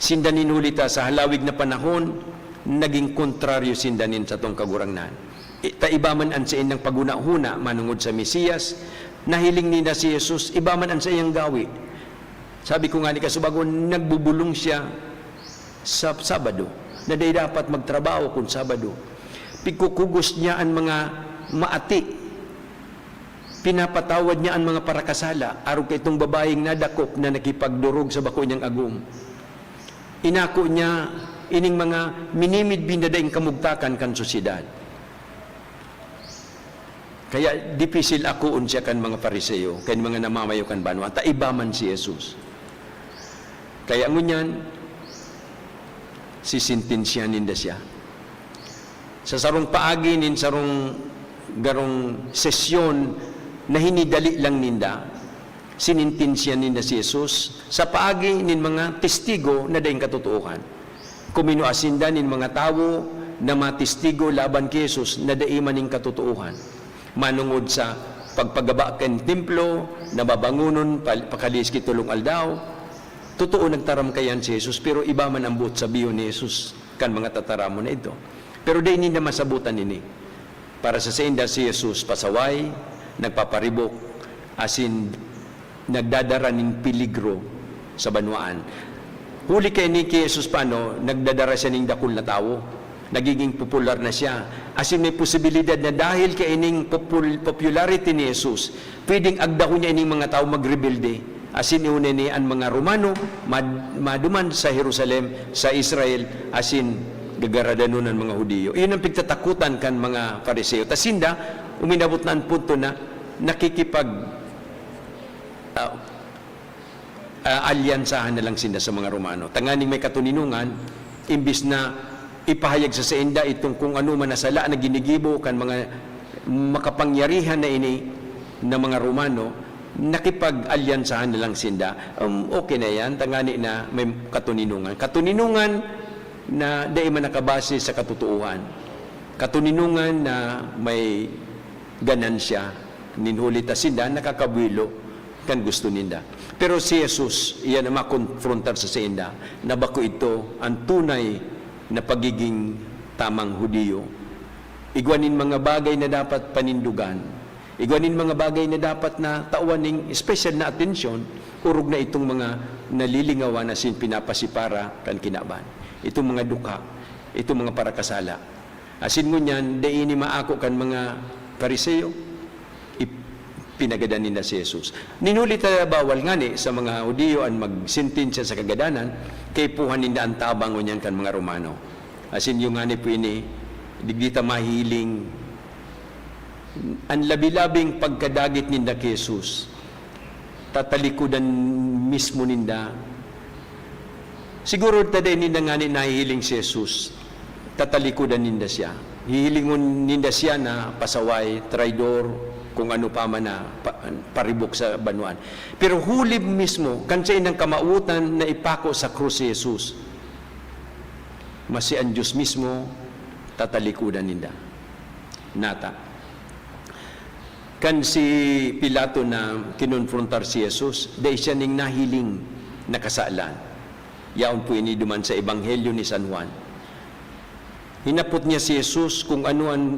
Sinda nin huli ta sa halawig na panahon, naging kontraryo sinda nin satong Kagurangnan. I-, ta iba man an saindang paghuna-huna manongod sa Mesiyas, nahiling ninda si Jesus, iba man an saiyang gawi. Sabi ko ngani kasubagon, nagbubolong siya sa Sabado, na dai dapat magtrabaho kun Sabado. Pigkukugos niya an mga maati. Pinapatawad niya an mga parakasala, arog kaitong babayeng nadakop na nakipagdorog sa bako niyang agom. Inako niya ining mga minimidbin na daing kamugtakan kan sosyedad. Kaya dipisil akoon siya kan mga Fariseo, kan mga namamayo kan banwa, ta iba man si Jesus. Kaya ngunyan, sisintensyahan ninda siya. Sa sarong paagi nin sarong garong sesyon na hinidali lang ninda, sinintensyahan ninda si Jesus sa paagi nin mga testigo na daing katotoohan. Kuminua sinda nin mga tawo na matestigo laban ki Jesus na dai man nin katotoohan. Manongod sa pagpagaba kan templo na babangonon pa-, pakalihis ki tolong aldaw, totoo, nagtaram kaiyan si Jesus, pero iba man an boot sabihon ni Jesus kan mga tataramon na idto. Pero dai ninda masabotan ini. Para sa sainda, si Jesus pasaway, nagpaparibok, asin nagdadara nin peligro sa banwaan. Huli kaini ki Jesus pa, ano, nagdadara siya nin dakul na tawo. Nagiging popular na siya. Asin may posibilidad na dahil kaining popul-, popularity ni Jesus, pwedeng agdahon niya ining mga tawo magrebelde. Asin ihon ini an mga Romano mad-, maduman sa Jerusalem, sa Israel, asin gagaradanon an mga Judio. Iyon ang pigtatakutan kan mga Fariseo. Ta sinda, uminabot na an punto na nakikipag-, ah, ah, alyansahan na lang sinda sa mga Romano. Tanganing may katoninongan, imbis na ipahayag sa sainda itong kung ano man na sala na ginigibo kan mga makapangyarihan na ini na mga Romano, nakipag-alyansahan na lang sinda. Um, okay na yan, tangani na may katoninongan. Katoninongan na dai man nakabase sa katotoohan. Katoninongan na may ganansya, nin huli ta sinda nakakabuelo kan gusto ninda. Pero si Jesus, iyan ang makonfrontar sa sainda na bako idto an tunay na pagiging tamang Judio. Igwa nin mga bagay na dapat panindogan, igwa nin mga bagay na dapat na tawan ning espesyal na atensyon, orog na itong mga nalilingawan asin pinapasipara kan kinaban, itong mga dukha, itong mga parakasala. Asin ngunyan, dai ini maako kan mga Fariseo, ip-, pinagadan ninda si Jesus. Nin huli ta bawal ngani sa mga Judio an magsentensya sa kagadanan, kaipuhan ninda an tabang ngunyan kan mga Romano. Asin iyo ngani po ini, digdi ta mahiling an labi-labing pagkadagit ninda ki Jesus. Tatalikodan mismo ninda. Siguro ta dai ninda ngani nahihiling si Jesus, tatalikodan ninda siya. Hihilingon ninda siya na pasaway, traidor, kung ano pa man na pa-, paribok sa banwaan. Pero huli mismo, kan saindang kamawotan na ipako sa krus si Jesus, masi an Dios mismo tatalikodan ninda. Nata. Kan si Pilato na kinonfrontar si Jesus, dai siya nin nahiling na kasalan. Yaon po ini duman sa Ebanghelyo ni San Juan. Hinapot niya si Jesus kung ano an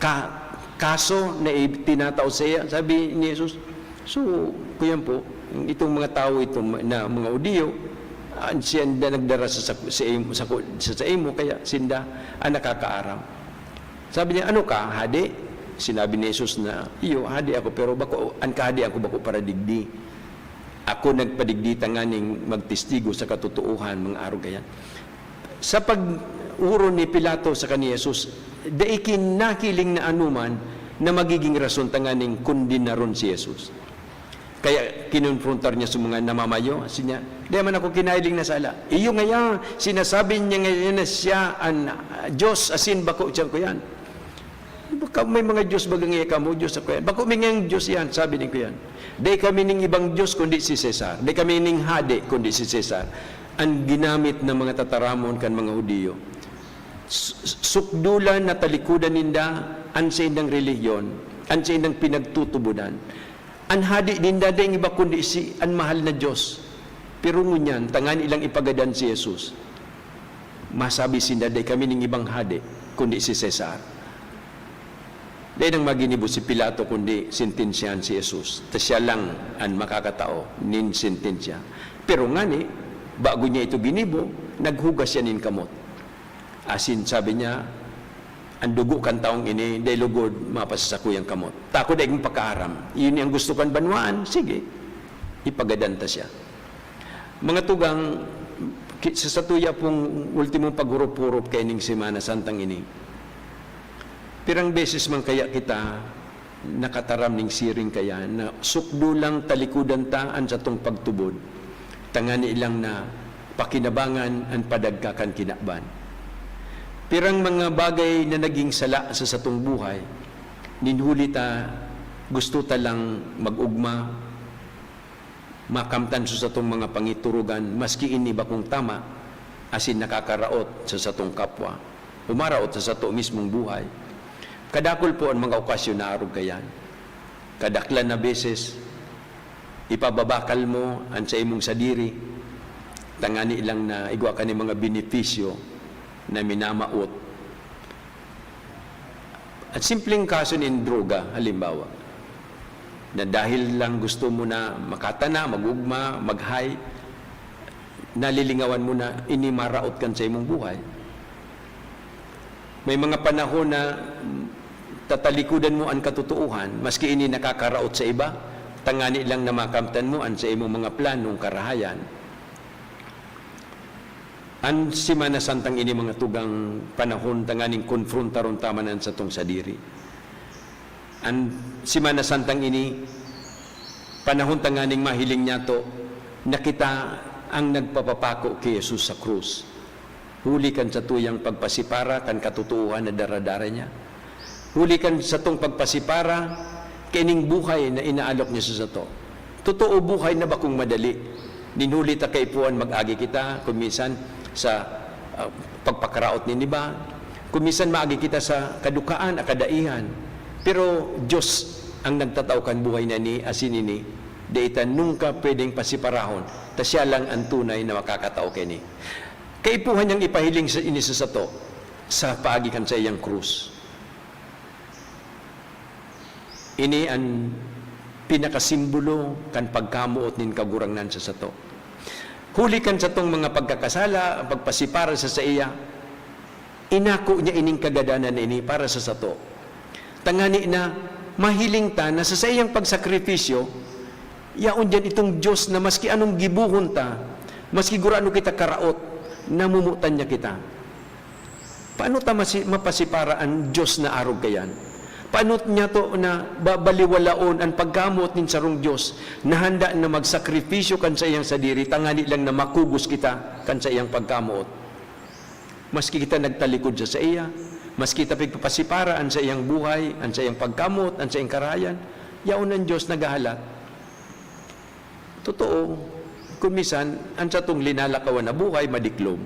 ka-, kaso na itinatao saiya. Sabi ni Jesus, "So, kuyan po, itong mga tawo ito na mga Judio, ah, siya na nagdara sa, sa, sa, imo, sa, sa imo, kaya sinda ang nakakaaram." Sabi niya, "Ano ka, hade?" Sinabi ni Jesus na, "Iyo, hade ako, pero bako, an kahadian ko bako para digdi. Ako nagpadigdi tanganing magtestigo sa katotoohan, mga arog kaiyan." Sa pag-oron ni Pilato sa kan Jesus, dai ki nahiling na anoman na magiging rason tanganing kondenaron si Jesus. Kaya kinonfrontar niya sa mga namamayo, siya, "Di man ako kinahiling na sala." Iyo ngaya, sinasabi niya ngayon na siya an, ah, Diyos, asin bako siya kuyan. Baka may mga Diyos baga ngaya kamo, Diyos ako yan. "Bako may ngayang Diyos yan," sabi ni kuyan. "Dai kami ning ibang Diyos kundi si Cesar. Dai kami ning hade kundi si Cesar." An ginamit ng mga tataramon kan mga Hudiyo. S-, sukdulan na talikodan ninda an saindang relihiyon, an saindang pinagtutubodan. An hade ninda daing iba kundi si an mahal na Diyos. Pero ngunyan, tangani lang ipagadan si Jesus. Masabi sinda, "Dai kami ning ibang hade, kundi si Cesar." Dai nang maginibo si Pilato, kundi sentensyahan si Jesus. Ta siya lang an makakatao nin sentensya. Pero ngani, bago niya ito ginibo, naghugas siya nin kamot. Asin sabi niya, "An dugo kan tawong ini dai lugod mapasasakuyang kamot." Ta ako dai kong pakaaram. Iyon ang gusto kan banwaan, sige, ipagadan ta siya. Mga tugang, ki-, sa satuya pong ultimong paghurup-hurup kaining Semana Santang ini, pirang beses man kaya kita nakataram ning siring kaya na sukdulang talikodan ta an satong pagtubod, tangani lang na pakinabangan an padagka kan kinaban. Pirang mga bagay na naging sala sa satong buhay, nin huli ta gusto ta lang mag-ugma, makamtan sa satong mga pangiturugan, maski ini bakong tama, asin nakakaraot sa satong kapwa, humaraot sa sato mismong buhay. Kadakul po an mga okasyon na arog kaiyan. Kadaklan na beses, ipababakal mo an sa imong sadiri, tangani lang na igwa ka nin mga benepisyo na minamawot. At simpleng kaso nin droga, halimbawa, na dahil lang gusto mo na makatana, mag-ugma, mag-high, nalilingawan mo na ini maraot kan sa imong buhay. May mga panahon na tatalikodan mo an katotoohan, maski ini nakakaraot sa iba, tangani lang na makamtan mo an sa imong mga planong karahayan. An Semana Santang ini, mga tugang, panahon tanganing konfrontaron ta man an satong sadiri. An Semana Santang ini, panahon tanganing mahiling niyato na kita ang nagpapapako ki Jesus sa krus, huli kan satuyang pagpasipara kan katotoohan na daradara niya, huli kan satong pagpasipara kaining buhay na inaalok niya sa sato. Totoo, buhay na bakong madali. Nin huli ta kaipuhan mag-agi kita, kun minsan sa, ah, pagpakaraot nin iba, kun minsan maagi kita sa kadukaan, kadaihan. Pero Dios ang nagtatao kan buhay na ini, asin ini, dai ta nungka pwedeng pasiparahon, ta siya lang an tunay na makakatao kaini. Kaipuhan niyang ipahiling sa, ini sa sato, sa paagi kan saiyang krus. Ini an pinakasimbolo kan pagkamoot nin Kagurangnan sa sato. Huli kan satong mga pagkakasala, pagpasipara sa saiya, inako niya ining kagadanan na ini para sa sato. Tangani na mahiling ta na sa saiyang pagsakripisyo, yaon diyan itong Dios na maski anong gibohon ta, maski gurano kita karaot, namomotan niya kita. Paano ta masi-, mapasipara an Dios na arog kaiyan? Paano niyato na ba-, baliwalaon an pagkamoot nin sarong Dios na handa na magsakripisyo kan saiyang sadiri tangani lang na makugos kita kan saiyang pagkamoot? Maski kita nagtalikod sa saiya, maski kita pigpapasipara an saiyang buhay, an saiyang pagkamoot, an saiyang karahayan, yaon an Dios naghahalat. Totoo, kun minsan, an satong linalakawan na buhay madiklom,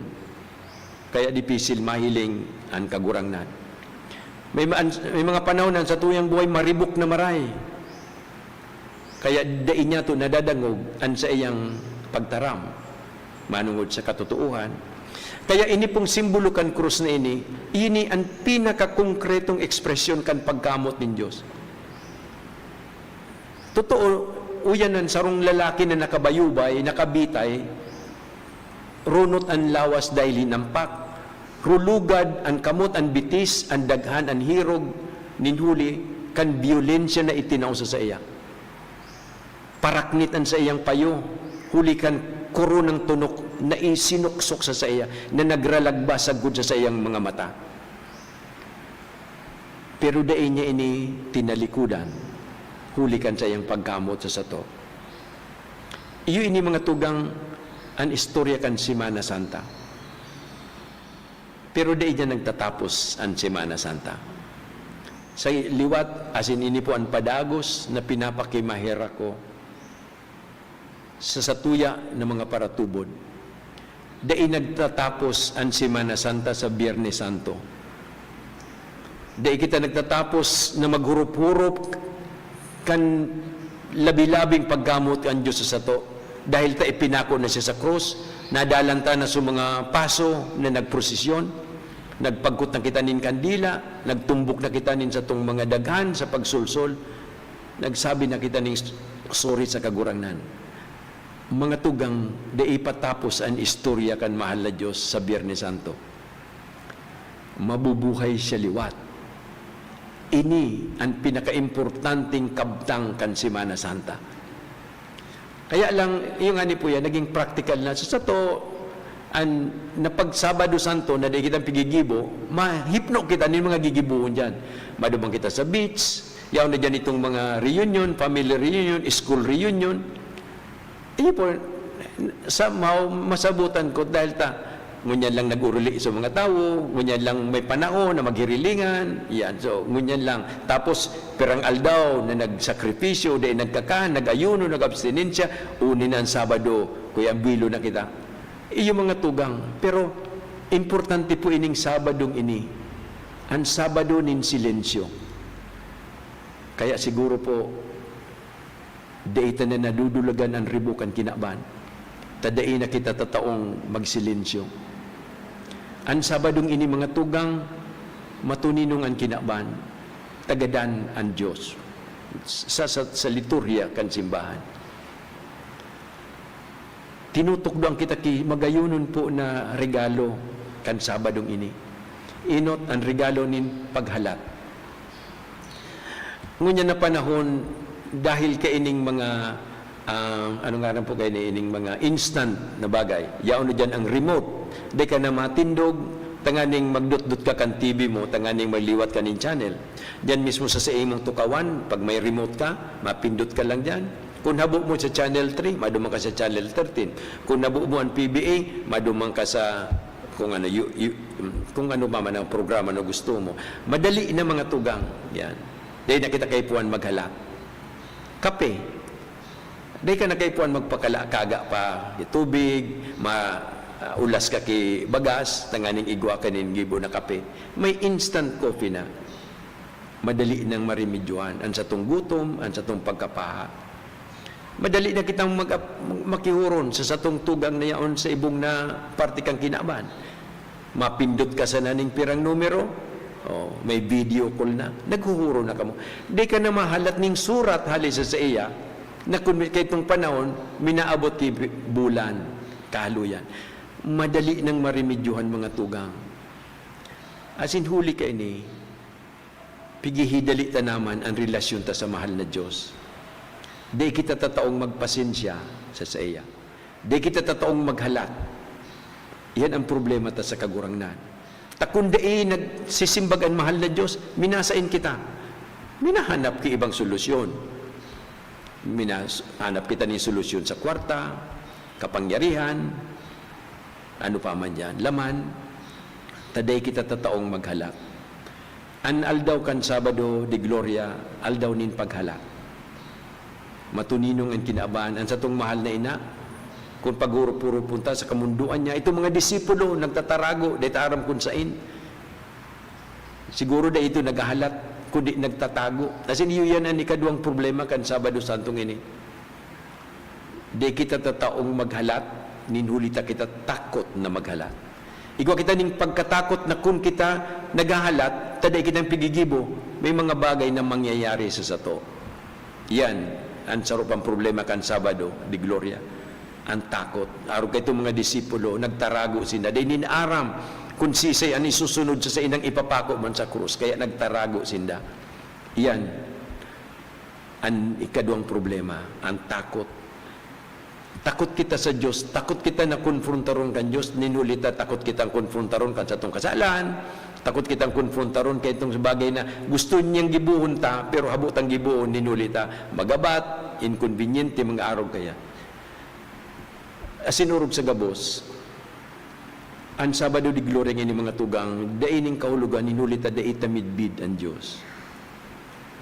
kaya dipisil mahiling an Kagurangnan. May ma-, may mga panahon na an satuyang buhay maribok na maray, kaya dai niyato nadadangog an saiyang pagtaram manongod sa katotoohan. Kaya ini pong simbolo kan krus na ini, ini an pinakakongkretong ekspresyon kan pagkamoot nin Dios. Totoo, uyan an sarong lalaki na nakabayubay, nakabitay, runot an lawas dahil hinampak, rulugad an kamot, an bitis, an daghan, an hirog, nin huli kan biyolensya na itinao sa saiya. Paraknit an saiyang payo, huli kan koronang tunok na isinuksok sa saiya, na nagralagba sagkod sa saiyang mga mata. Pero dai niya ini tinalikodan, huli kan saiyang pagkamot sa sato. Iyo ini, mga tugang, an istorya kan Semana Santa. Pero dai niya nagtatapos an Semana Santa. Sa liwat, asin ini po an padagos na pinapakimaherak ko sa satuya na mga paratubod. Dai nagtatapos an Semana Santa sa Biyernes Santo. Dai kita nagtatapos na maghurop-hurop kan labi-labing pagkamot kan Dios sa sato, dahil ta ipinako na siya sa krus, nadalan ta na sa mga paso na nagprosesyon, nagpagkot na kita nin kandila, nagtumbok na kita nin satong mga daghan sa pagsulsol, nagsabi na kita nin s-, sorry sa Kagurangnan. Mga tugang, dai pa tapos an istorya kan mahal na Dios sa Biyernes Santo. Mabubuhay siya liwat. Ini an pinakaimportanteng kabtang kan Semana Santa. Kaya lang, iyo ngani po yan, naging praktikal na. Sa sato, an, na pag Sabado Santo na dai kitang pigigibo, mahipno kita nin mga gigibohon diyan. Madumang kita sa beach, yaon na diyan itong mga reunion, family reunion, school reunion. Iyo po, somehow, masabutan ko dahil ta, ngunyan lang nag-uruli sa mga tawo, ngunyan lang may panahon na maghirilingan, yan. So, ngunyan lang. Tapos, pirang aldaw na nagsakripisyo, dai nagkakan, nag-ayuno, nag-abstinensya, uni na an Sabado, kuya, buwelo na kita. Iyo, mga tugang. Pero, importante po ining Sabadong ini, an Sabado nin silensyo. Kaya siguro po, dai ta na nadudulagan an ribo kan kinaban, ta dai na kita tataong magsilensyo. An Sabadong ini, mga tugang, matuninong an kinaban, tagadan an Dios sa, sa, sa liturhiya kan simbahan. Tinutukdoan kita ki magayonon po na regalo kan Sabadong ini. Enot an regalo nin paghalat. Ngunyan na panahon, dahil kaining mga, ah, ano ngaran po kaini, ining mga instant na bagay, yaon na diyan ang remote. Dai ka na matindog, tanganing magdutdot ka kan T V mo, tanganing magliwat ka nin channel. Diyan mismo sa, sa imong tukawan, pag may remote ka, mapindot ka lang diyan. Kun habo mo sa Channel three, maduman ka sa Channel thirteen. Kun habo mo an P B A, maduman ka sa kung ano, yu-, yu-, kung ano pa man ang programa na gusto mo. Madali na, mga tugang. Yan. Dai na kita kaipuhan maghalat. Kape. Dai ka na kaipuhan magpakalakaga pa. Tubig, ma-, ah, ulas ka ki bagas, tanganing igwa ka nin gibo na kape. May instant coffee na. Madali nang maremedyohan an satong gutom, an satong pagkapaha. Madali na kitang mag-ap-, makihuron sa satong tugang na yaon sa ibong na parte kan kinaban. Mapindot ka sana ning pirang numero, oh, may video call na. Naghuhuron na kamo. Di ka na mahalat ning surat hali sa saiya, na kun may, kaitong panahon, minaabot ki bulan, kahaluyan. Madali nang maremedyohan, mga tugang. Asin huli kaini, pighihidali ta naman an relasyon ta sa mahal na Dios. Di kita tataong magpasensya sa saiya. Di kita tataong maghalat. Iyan ang problema ta sa Kagurangnan. Ta kun dai nagsisimbag an mahal na Dios, minasain kita. Minahanap ki ibang solusyon. Minas-, hanap kita nin solusyon sa kwarta, kapangyarihan, ano pa man diyan, laman, ta dai kita tataong maghalat. An aldaw kan Sabado de Gloria, aldaw nin paghalat. Matuninong an kinaban, an satong mahal na ina, kun paghurup-hurupon ta sa kamundoan niya, itong mga disipulo nagtatarago, dai ta aram kun sain. Siguro dai ito naghahalat, kundi nagtatago. Asin iyo yan an ikaduwang problema kan Sabado Santong ini. Di kita tataong maghalat, nin huli ta kita takot na maghalat. Igwa kita ning pagkatakot na kun kita naghahalat, ta dai kitang pigigibo, may mga bagay na mangyayari sa sato. Yan an saro pang problema kan Sabado de Gloria, an takot. Arog kaitong mga disipulo, nagtarago sinda. Dai ninda aram kun siisay an isusunod sa saindang ipapako man sa krus, kaya nagtarago sinda. Yan an ikaduwang problema, an takot. Takot kita sa Dios, takot kita na konfrontaron kan Dios, nin huli ta takot kitang konfrontaron kan satong kasalan, Takot kitang konfrontaron kaya itong bagay na gusto niyang gibohon ta, pero habo tang gibohon, nin huli ta magabat, inkonbinyente, mga arog kaya. Asin orog sa gabos, an Sabado de Gloria ngini, mga tugang, dai nin kahulogan, nin huli ta dai ta midbid an Dios.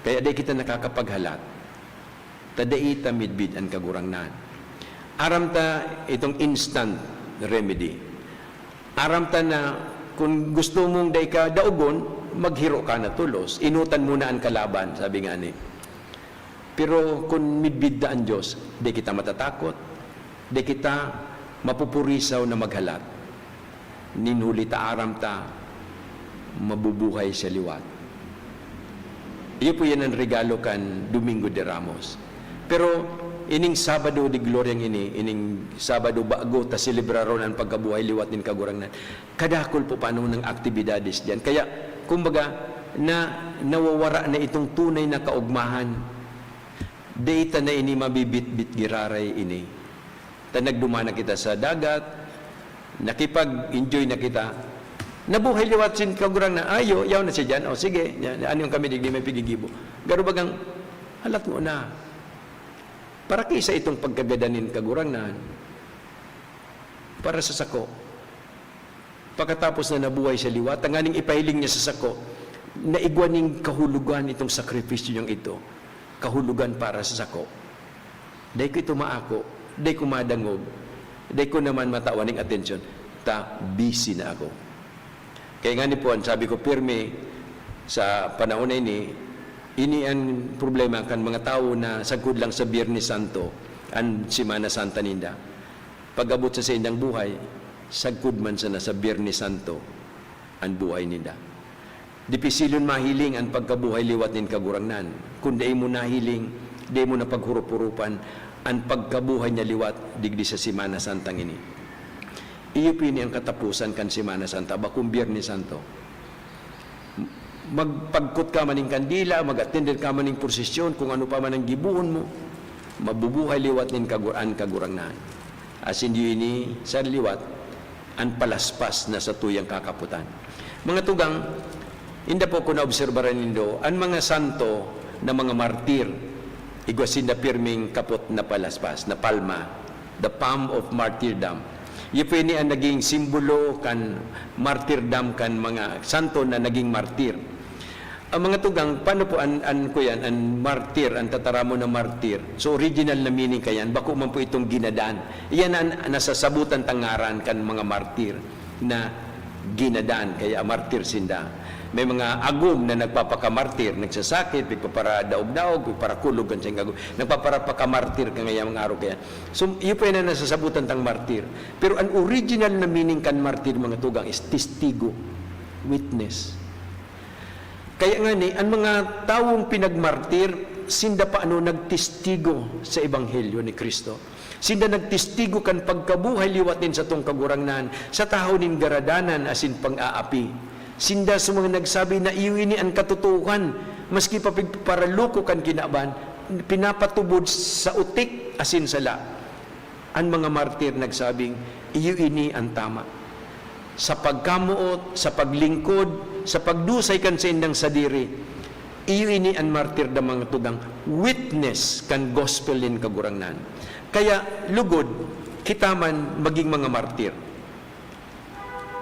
Kaya dai kita nakakapaghalat ta dai ta midbid an Kagurangnan. Aram ta itong instant remedy. Aram ta na kun gusto mong dai ka daogon, maghiro ka na tolos. Enotan mo na an kalaban, sabi ngani. Pero kun midbid ta an Dios, dai kita matatakot, dai kita mapupurisaw na maghalat. Nin huli ta aram ta, mabubuhay siya liwat. Iyo po yan ang regalo kan Domingo de Ramos. Pero ining Sabado de Gloria ini, ining Sabado bago ta selebraron an pagkabuhay liwat nin Kagurangnan, kadakul po paano nang aktibidades diyan. Kaya, kumbaga, na, nawawara na itong tunay na kaugmahan. Dai ta na ini mabibitbit giraray ini. Ta nagduman na kita sa dagat, nakipag-enjoy na kita. Nabuhay liwat sin Kagurangnan, "Ayo, yaw na siya dyan. O sige, yan, ano yung kami digdi may pigigibo." Garo bagang, halat mo na. Para kisa itong pagkagadan nin Kagurangnan, para sa sako. Pakatapos na nabuhay siya liwat, tanganing ipahiling niya sa sako, naigwa ning kahulogan itong sakripisyo niyang ito. Kahulogan para sa sako. Dai ko ito maako, dai ko madangog, dai ko naman matawan ning atensyon, ta busy na ako. Kaya ngani po, an sabi ko, pirmi sa panahon na ini, ini an problema kan mga tawo na sagkod lang sa Biyernes Santo, an Semana Santa ninda. Pag-abot sa saindang buhay, sagkod man sana sa Biyernes Santo an buhay ninda. Dipisilon mahiling an pagkabuhay liwat nin Kagurangnan. Kun dai mo nahiling, dai mo napaghurup-hurupan an pagkabuhay niya liwat digdi sa Semana Santa ngini. Iyo po ini ang kataposan kan Semana Santa, bakong Biyernes Santo. Magpagkot ka man nin kandila, mag-attend ka man nin prosesyon, kung ano pa man ang gibohon mo, mabubuhay liwat nin kagur-, an Kagurangnan. Asin iyo ini sa liwat, an palaspas na satuyang kakapotan. Mga tugang, inda po kung naobserbaran nindo, an mga santo na mga martir, igwa sinda pirming kapot na palaspas, na palma, the palm of martyrdom. Iyo po ini an naging simbolo kan martyrdom kan mga santo na naging martir. Ang mga tugang, paano po an, an, kuyan, an martir, an tataramon na martir? So, original na meaning kayan, bako man po itong ginadan. Iyan an nasasabutan tang ngaran kan mga martir na ginadan, kaya martir sinda. May mga agom na nagpapakamartir, nagsasakit, nagpaparadaog-daog, nagpaparakulog kan saing agom, nagpaparapakamartir kan ngayang mga araw kaya. So, iyo po yan ang nasasabutan tang martir. Pero an original na meaning kan martir, mga tugang, is testigo, witness. Kaya ngani, an mga tawong pinagmartir, sinda pa ano nagtestigo sa ebanghelyo ni Cristo. Sinda nagtestigo kan pagkabuhay liwat nin satong Kagurangnan sa tahaw nin garadanan asin pang-aapi. Sinda sa mga nagsabi na iyo ini an katotoohan, maski pa pigparaloko kan kinaban, pinapatubod sa otik asin sala. An mga martir nagsabing, "Iyo ini an tama." Sa pagkamoot, sa paglingkod, sa pagdusay kan saindang sadiri, iyo ini an martir na mga tugang witness kan gospel nin Kagurangnan. Kaya, lugod, kita man maging mga martir.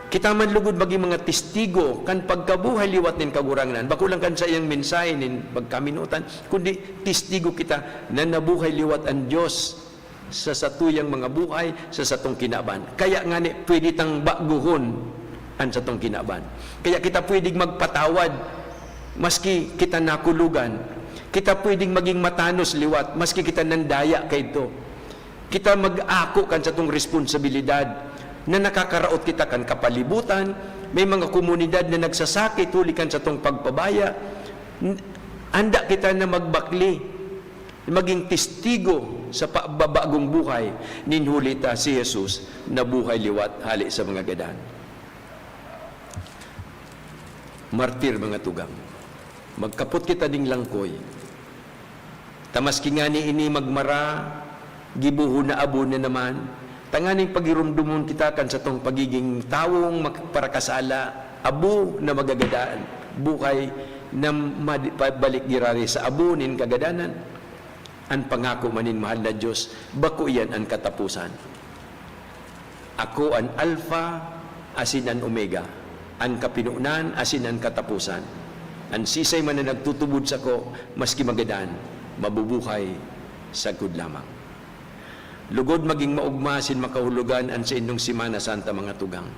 Kita man lugod maging mga testigo kan pagkabuhay liwat nin Kagurangnan. Bako lang kan saiyang mensahe nin pagkaminutan, kundi testigo kita na nabuhay liwat an Dios sa satuyang mga buhay, sa satong kinaban. Kaya ngani, pwede tang baguhon an satong kinaban. Kaya kita pwedeng magpatawad maski kita nakulogan. Kita pwedeng maging matanos liwat maski kita nandaya kaidto. Kita mag-ako kan satong responsabilidad na nakakaraot kita kan kapalibutan. May mga komunidad na nagsasakit huli kan satong pagpabaya. N-, handa kita na magbakle, maging testigo sa pa-, babagong buhay nin huli ta si Jesus nabuhay liwat hale sa mga gadan. Martir, mga tugang. Magkapot kita ning langkoy. Ta maski ngani ini magmara, gibohon na abo na naman, tanganing pagiromdomon kita kan satong pagiging tawong mak-, parakasala, Abo na magagadan, buhay na madi-, pabalik girari sa abo nin kagadanan. An pangako man nin mahal na Dios, bako iyan an kataposan. "Ako an Alfa asin an Omega, an kapinonan asin an kataposan. An siisay man na nagtutubod sako, maski magadan, mabubuhay sagkod lamang." Lugod magin maogma asin makahulogan an saindong Semana Santa, mga tugang.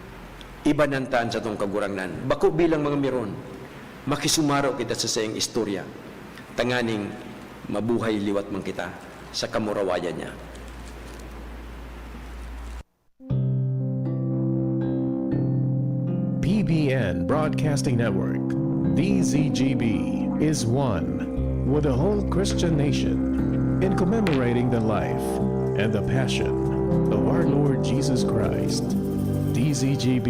Ibanan ta an satong Kagurangnan, bako bilang mga miron. Makisumaro kita sa saiyang istorya, tanganing mabuhay liwat man kita sa kamurawayan niya. P B N Broadcasting Network, D Z G B, is one with the whole Christian nation in commemorating the life and the passion of our Lord Jesus Christ. D Z G B.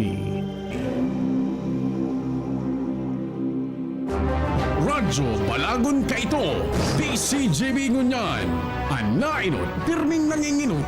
Radyo Balagon kaito, D Z G B ngunyan. An naenot, pirming nangingenot